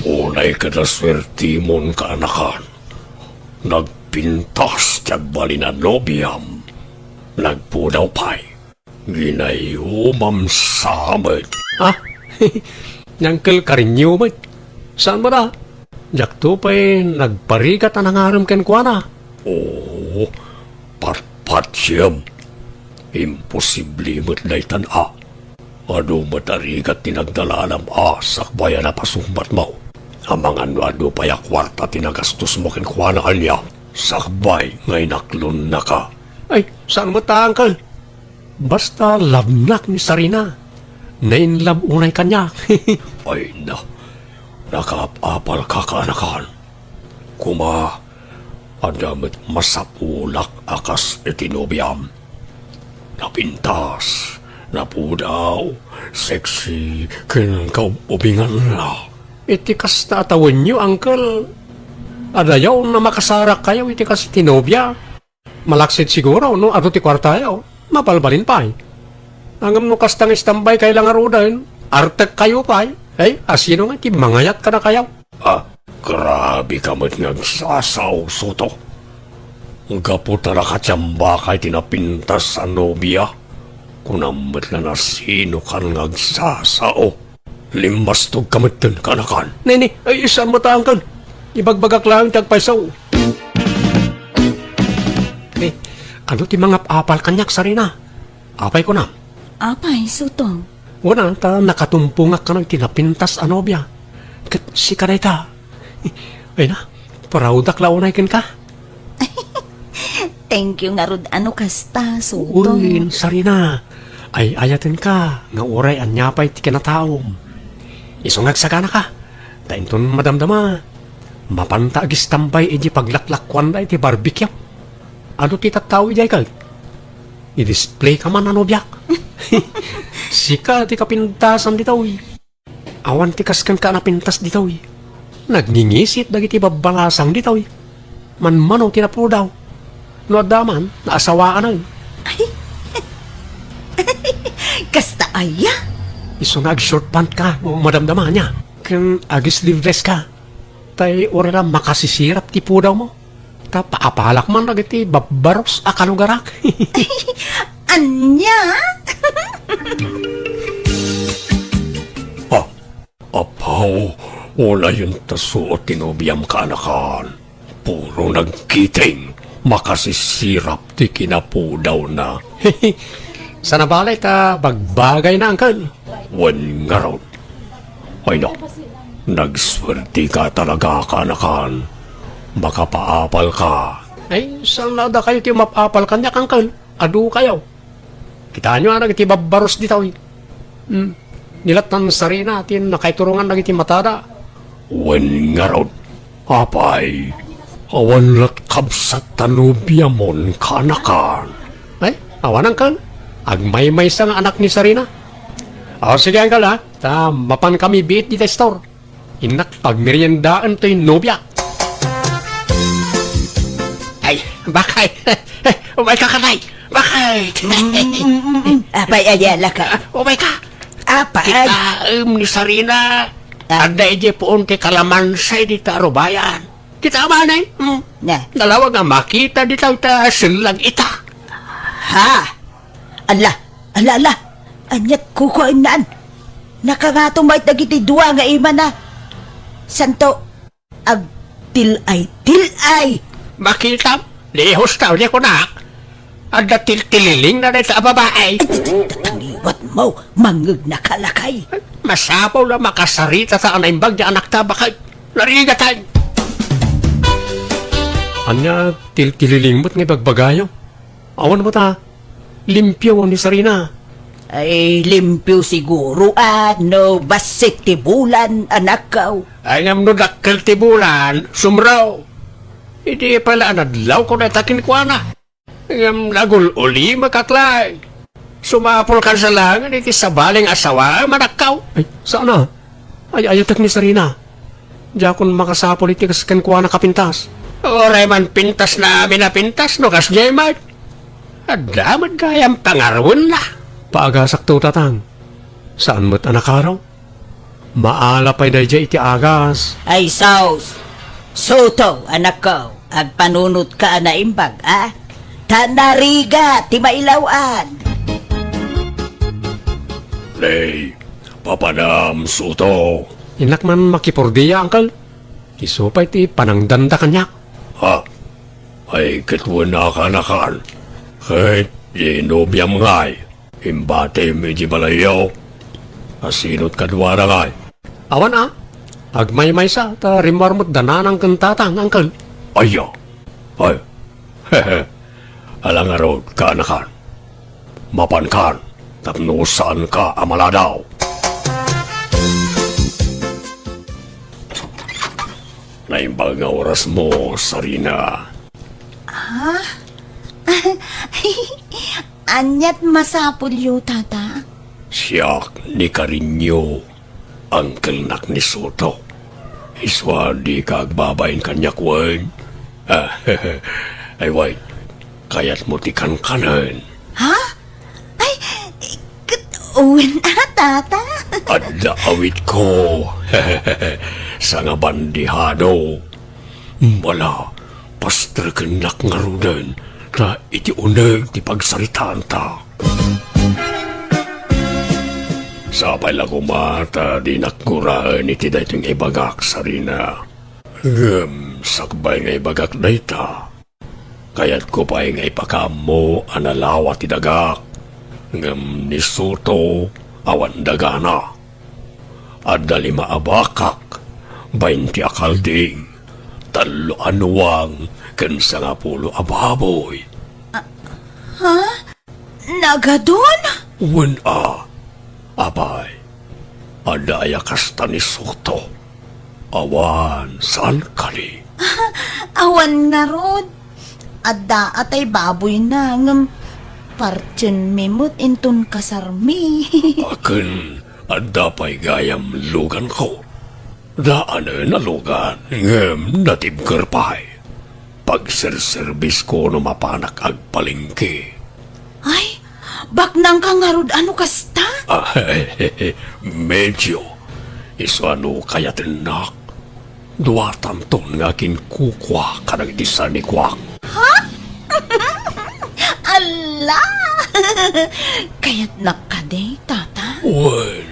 Unay kada suertimon, kaanakan. Nagpintas ti agbalin a nobiam. Nagpudaw pay. Ginayumam sa met. Ah, ni Uncle Karinyo met. Saan mo da? Diakto pay nagparigat a nangarem kenkuana. Oo, patpatiem. Imposible met daytan a. Adu met a rigat ti nagdalanam a sakbay a napasungbatmo. Amangan no adu pay a kuarta ti nagastosmo kenkuana ania, sakbay nga inaklonnaka. Ay, saan met ta, Uncle? Basta love nak ni Sarina. Na-in love unay kaniak. Ay na, nakaap-apalka, kaanakan. Koma, adda met masapulak a kas iti nobiam. Napintas, napudaw, sexy, ken kaub-ubingan la. Iti kasta a tawenyo, Uncle, adayaw a makasarakkayo iti kas iti nobia. Malaksid siguro no adu ti kuartayo, mabalbalin pay. Ngem no kasta nga istambay kay la ngaruden, artekkayo pay. Ay, asino nga ti mangayat kadakayo? Ah, grabe ka met nga agsasao, Soto. Gapu ta nakatiambaka iti napintas a nobia, kunam met la no asinokan nga agsasao. Limbastog ka metten, kaanakan. Nini, ay, saan met ta, Uncle? Ibagbagak laeng ti agpayso. Eh, adu ti mangap-apal kaniak, Sarina? Apay kunam? Apay, Soto? Wen, ta nakatumpongak kano iti napintas a nobia. Ket sika dayta. Ay na, proud-ak la unay kenka. Thank you ngarud a no kasta, Soto. Uy, Sarina, ay-ayatenka nga uray ania pay ti kinataom. Isu nga agsaganaka, ta inton madamdama, mapanta agistambay idiay paglaklakuanda iti barbecue. Adu ti tattao idiay kay? I-display ka man a nobiak. Sika ti kapintasan ditoy. Awan ti kas kenka a napintas ditoy. Nagngingisit dagiti babbalasang ditoy. Manmano ti napudaw. No adda man, naasawaan. Ay. Kasta aya? Isu nga ag-short pant ka, madamdama ania. Ken ag-sleeveless ka. Tay uray la makasisirap ti pudawmo. Ta paapalak man dagiti babbaros a kalugarak. Ania? Ah, apaw, unayen ta suot ti nobiam, kaanakan. Puro nagkiting, makasisirap ti kinapudawna. Saan a balay ta bagbagayna, Uncle. Wen ngarud. Ay na, nagsuertika talaga, kaanakan. Makapaapalka. Ay, saan a dakayo ti map-apal kaniak, Uncle? Adukayo. Kitaenyo a dagiti babbaros ditoy. Hmm. Ni lattan Sarina ti nakaiturongan dagiti matada. Wen ngarud. Apay, awan lat kabsat ta nobiamon, kaanakan. Ay, awan, Uncle. Agmaymaysa nga anak ni Sarina. O, sige, Uncle, ha? Ta mapankami biit dita store. Innak pagmeriendaen toy nobia. Ay, bakay. Umayka, kanay. Bakay. Apay, aya, laka. Umayka. Apay. Kitaem ni Sarina. Ah. Adda idiay puon ti kalamansi dita arubayan. Kita man, eh. Hmm. Na. Nalawag nga makita dita ta sellag ita. Ha? Ala, ala, ala. Aniat kukuennan? Nakangato met dagiti dua nga imana. Santo, agtil-ay-til-ay. Makitam, lihos ta, unya kunak. Adda tiltililingna dayta a babai. Ay, taliwat mo, mangngeg na kalakay. Masapul a makasarita ta a naimbag ti anakta, bakay. Narigatan. Ania, tiltililing met nga ibagbagayo? Awan met a, limpio ni Sarina. Ay, limpio siguro, a, no bassit ti bulan, anakko. Ay, ngem no dakkel ti bulan, sumro. Idi pala anadlaw ko dayta kenkuana. Ngem nagul-ulimek, Aklay. Sumapulkan sa laengen iti sabali nga asawaem, anakko. Ay, saan a? Ay-ayatek ni Sarina. Diakon makasapul iti kas kenkuana a pintas. Uray man pintasna amin a pintas no kasdiay met. Adda met gayam pangaruenna. Paagasakto, Tatang. Saan met a nakaro? Maala pay daydiay iti agas. Ay sus! Soto, anakko, agpanunotka a naimbag, a? Ta narigat ti mailaw-an. Nay, papanam, Soto. Innak man makipurdia, Uncle. Isu pay ti panangdanda kaniak. Ha? Ay, ket wen a kaanakan. Ket, di nobiam ngay. Imbatim iti balayyo. Asinot kaduana ngay? Awan a. Agmaymaysa ta rimmuar met da nanang ken tatang, Uncle. Aya. Ay. Ala ngarud, kaanakan. Mapankan tapno saanka a maladaw. Naimbag nga orasmo, Sarina. Ah? Aniat masapulyo, Tata? Siak ni Karinyo, angkelnak ni Soto. Isu a dika agbabain kaniak wen. Ah, ay, wen, kayatmo ti kankanen? Ha? Ay, ket wen a, Tata. Adda awitko. Sangabandihado. Mala, pastrekennak ngaruden, ta iti uneg ti pagsaritaanta. Sapay la koma ta dinak guraen iti daytoy nga ibagak, Sarina. Ngem sakbay nga ibagak dayta, kayatko pay nga ipakaammo a nalawa ti dagak, ngem ni Soto awan dagana. Adda lima a bakak, baynte a kalding, tallo a nuang, ken sangapulo a baboy. Ah, ha? Nagadun? Wen a, apay, adda aya kasta ni Soto? Awan, saan kadi? Awan ngarud. Adda a tay baboyna, ngem partienmi met inton kasarmi. Akin, adda pay gayam luganko. Daanen a lugan, ngem natibker pay. Pagserserbisko no mapanak agpalengke. Ay, baknangka ngarud a no kasta? Ah, medyo. Isu a no kayatennak, duatanton nga kinkukua kadagiti sanikuak. Ha? Ala! Kayatnak kadi, Tata? Well,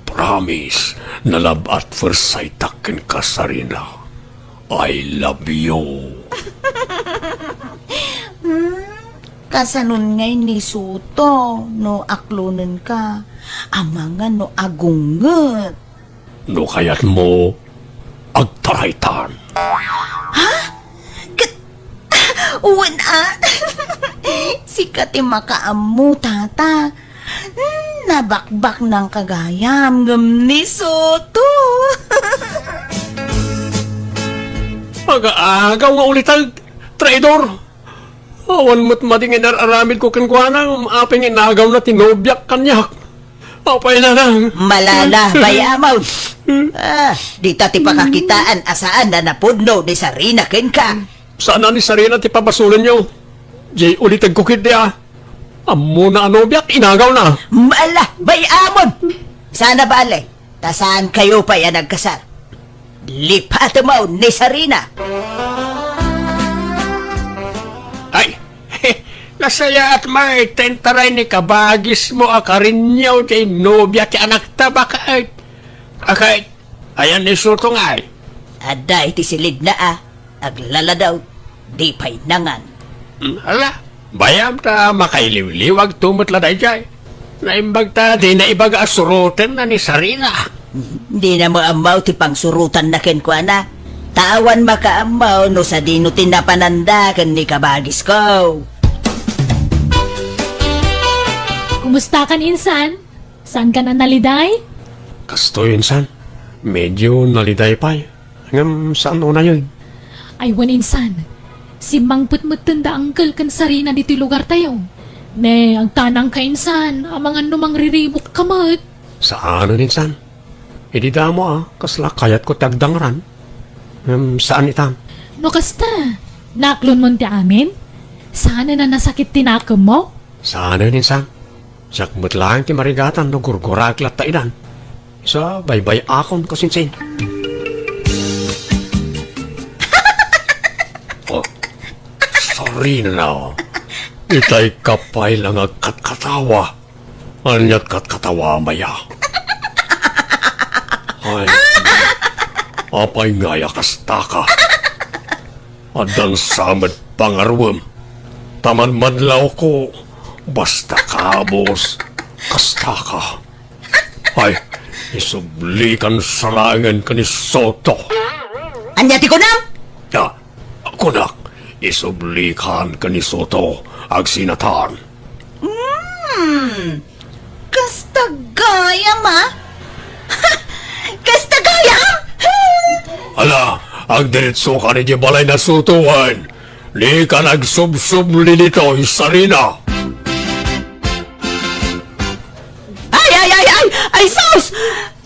promise, na love at first sight-ak kenka, Sarina. I love you. Hmm, kasanon ngay ni Soto no aklonenka? Amangan no agunget. No kayatmo, agtaraytan. Ha? Ket, wen a? Sika ti makaammo, Tata. Hmm, nabakbaknangka gayam ngem ni Soto. Aga-agaw nga uliteg, traidor! Awan met madi nga inar-aramidko kenkuana, apay nga inagawna ti nobiak kaniak. Apay, nanang. Malala, bay-amon. Ah, dita ti pakakitaan a saan a napudno ni Sarina kenka. Saan a ni Sarina ti pabasolenyo? Jay ulitegko ketdi a. Ammona a nobiak, inagawna. Mala, bay-amon. Sana bale, ta saankayo pay a nagkasar. Lipatemo ni Sarina. Ay, nasayaat met ta intaray ni kabagismo a Karinyo ti nobia ti anakta, baket. Aket, ayan ni Soto ngay? Adda iti silidna a, aglaladaw, di pay nangan. Hmm, ala, bayam ta makailiwliwagto met la daydiay. Naimbag ta dina ibaga a surotenna ni Sarina. Dina met ammo ti pangsurotanna kenkuana. Ta awan makaammo no sadino ti napananda ken ni kabagisko. Kumustakan, insan? Saankan a naliday? Kastoy, insan. Medyo naliday pay. Ngem saan unayen? Ay, wen, insan. Simmangpet metten da Uncle ken Sarina ditoy lugartayo. Ne, agtanangka insan, amangan no mangriribukka met. Saanen insan. Idi damo a, kasla kayatko ti agdangran. Ngem saan itan. No kasta, naklonmon ti amin? Saanen a nasakit ti nakemmo? Saanen insan. Siak met laeng ti marigatan no gurguraek latta idan. Sa baybay-akon kasinsin. Oh, Sarina, itay ka pay la nga agkatkatawa. Ania't katkatawa, maya? Ay, apay ngay a kastaka? Addan sa met pangaruem. Ta madmadlawko, basta kabus, kastaka. Ay, isublikan sa laengen ken ni Soto. Ania ti kunam? Ah, kunak, isublikan ken ni Soto, agsinatan. Hmm, kasta gayam, a? Kasta gayam? Ala, agdiritsokan idiay balay na Soto wen. Dikan agsubsubli ditoy, Sarina. Ay, ay, ay, ay! Ay, sus!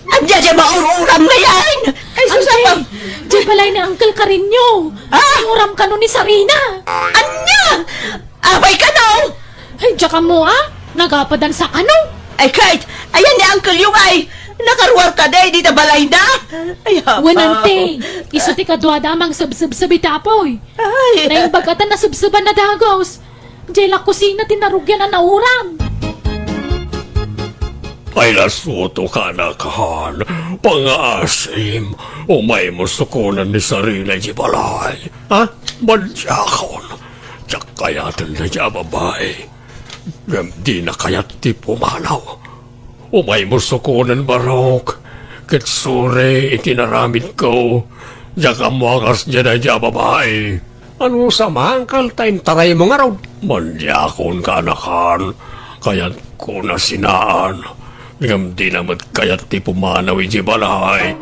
Ania diay maur-uram ngay? Ay, sus, Ante, apo! Diay balay ni Uncle Carino. Ah! Uram kano ni Sarina. Ania? Apay kano? Ay, diak ammo, a? Nagapadan sa kano? Ay, Kate, ayan ni Uncle yung ay. Nakaruar ka day dita balay na. Ay, apo. Wen, ante, isu ti kaduada a mangsubsubsub iti apoy. Ay. Naimbag a ta nasubsuban a dagus. Diay la kusina ti narugian a nauram. Ay, la Soto, kanakan, pangaasim, umaymo sukonen ni Sarina idiay balay. Ha? Madiakon, diak kayaten daydiay a babai. Ngem dina kayat ti pumanaw. Umaymo sukonen, Barok, ket suri iti naramidko. Diak ammo a kasdiay daydiay a babai. Ano sa mangkal ta intaraymo ngarud? Madiakon, kanakan, kayatko na sinaan. Ngem dina met kayat ti pumanaw idiay balay.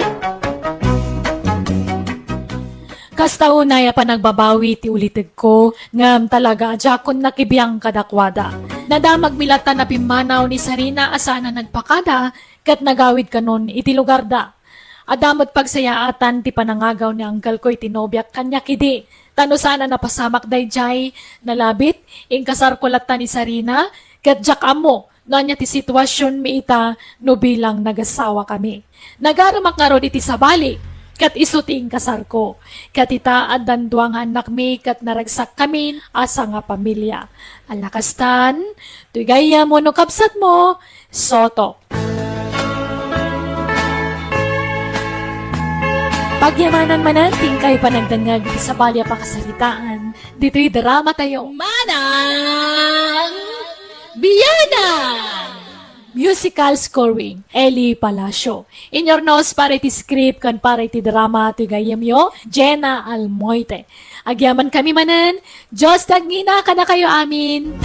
Kasta unay a panagbabawi ti ulitegko, ngem talaga a diakon nakibiang kadakuada. Nadamagmi latta a pimmanaw ni Sarina a saan a nagpakada ket nagawid kanon iti lugarda. Adda met pagsayaatan ti panangagaw ni angkelko iti nobiak kaniak idi. Ta no saan a napasamak daydiay, nalabit, inkasarko latta ni Sarina, ket diak ammo no ania ti situasionmi ita no bilang nagasawakami. Nagaremak ngarud iti sabali, ket isu ti inkasarko. Ket ita, addan dua nga annakmi, ket naragsakkamin a sangapamilia. Ala kastan, toy gayyemmo no kabsatmo, Soto. Pagyamanan manen ti inkay panagdengngeg iti sabali a pakasaritaan ditoy dramatayo. Manang Biana! Musical scoring, Eli Palacio. Inyurnos para iti script ken para iti drama ti gayyemyo, Jenna Almoite. Agyamankami manen, Dios ti agngina kadakayo amin.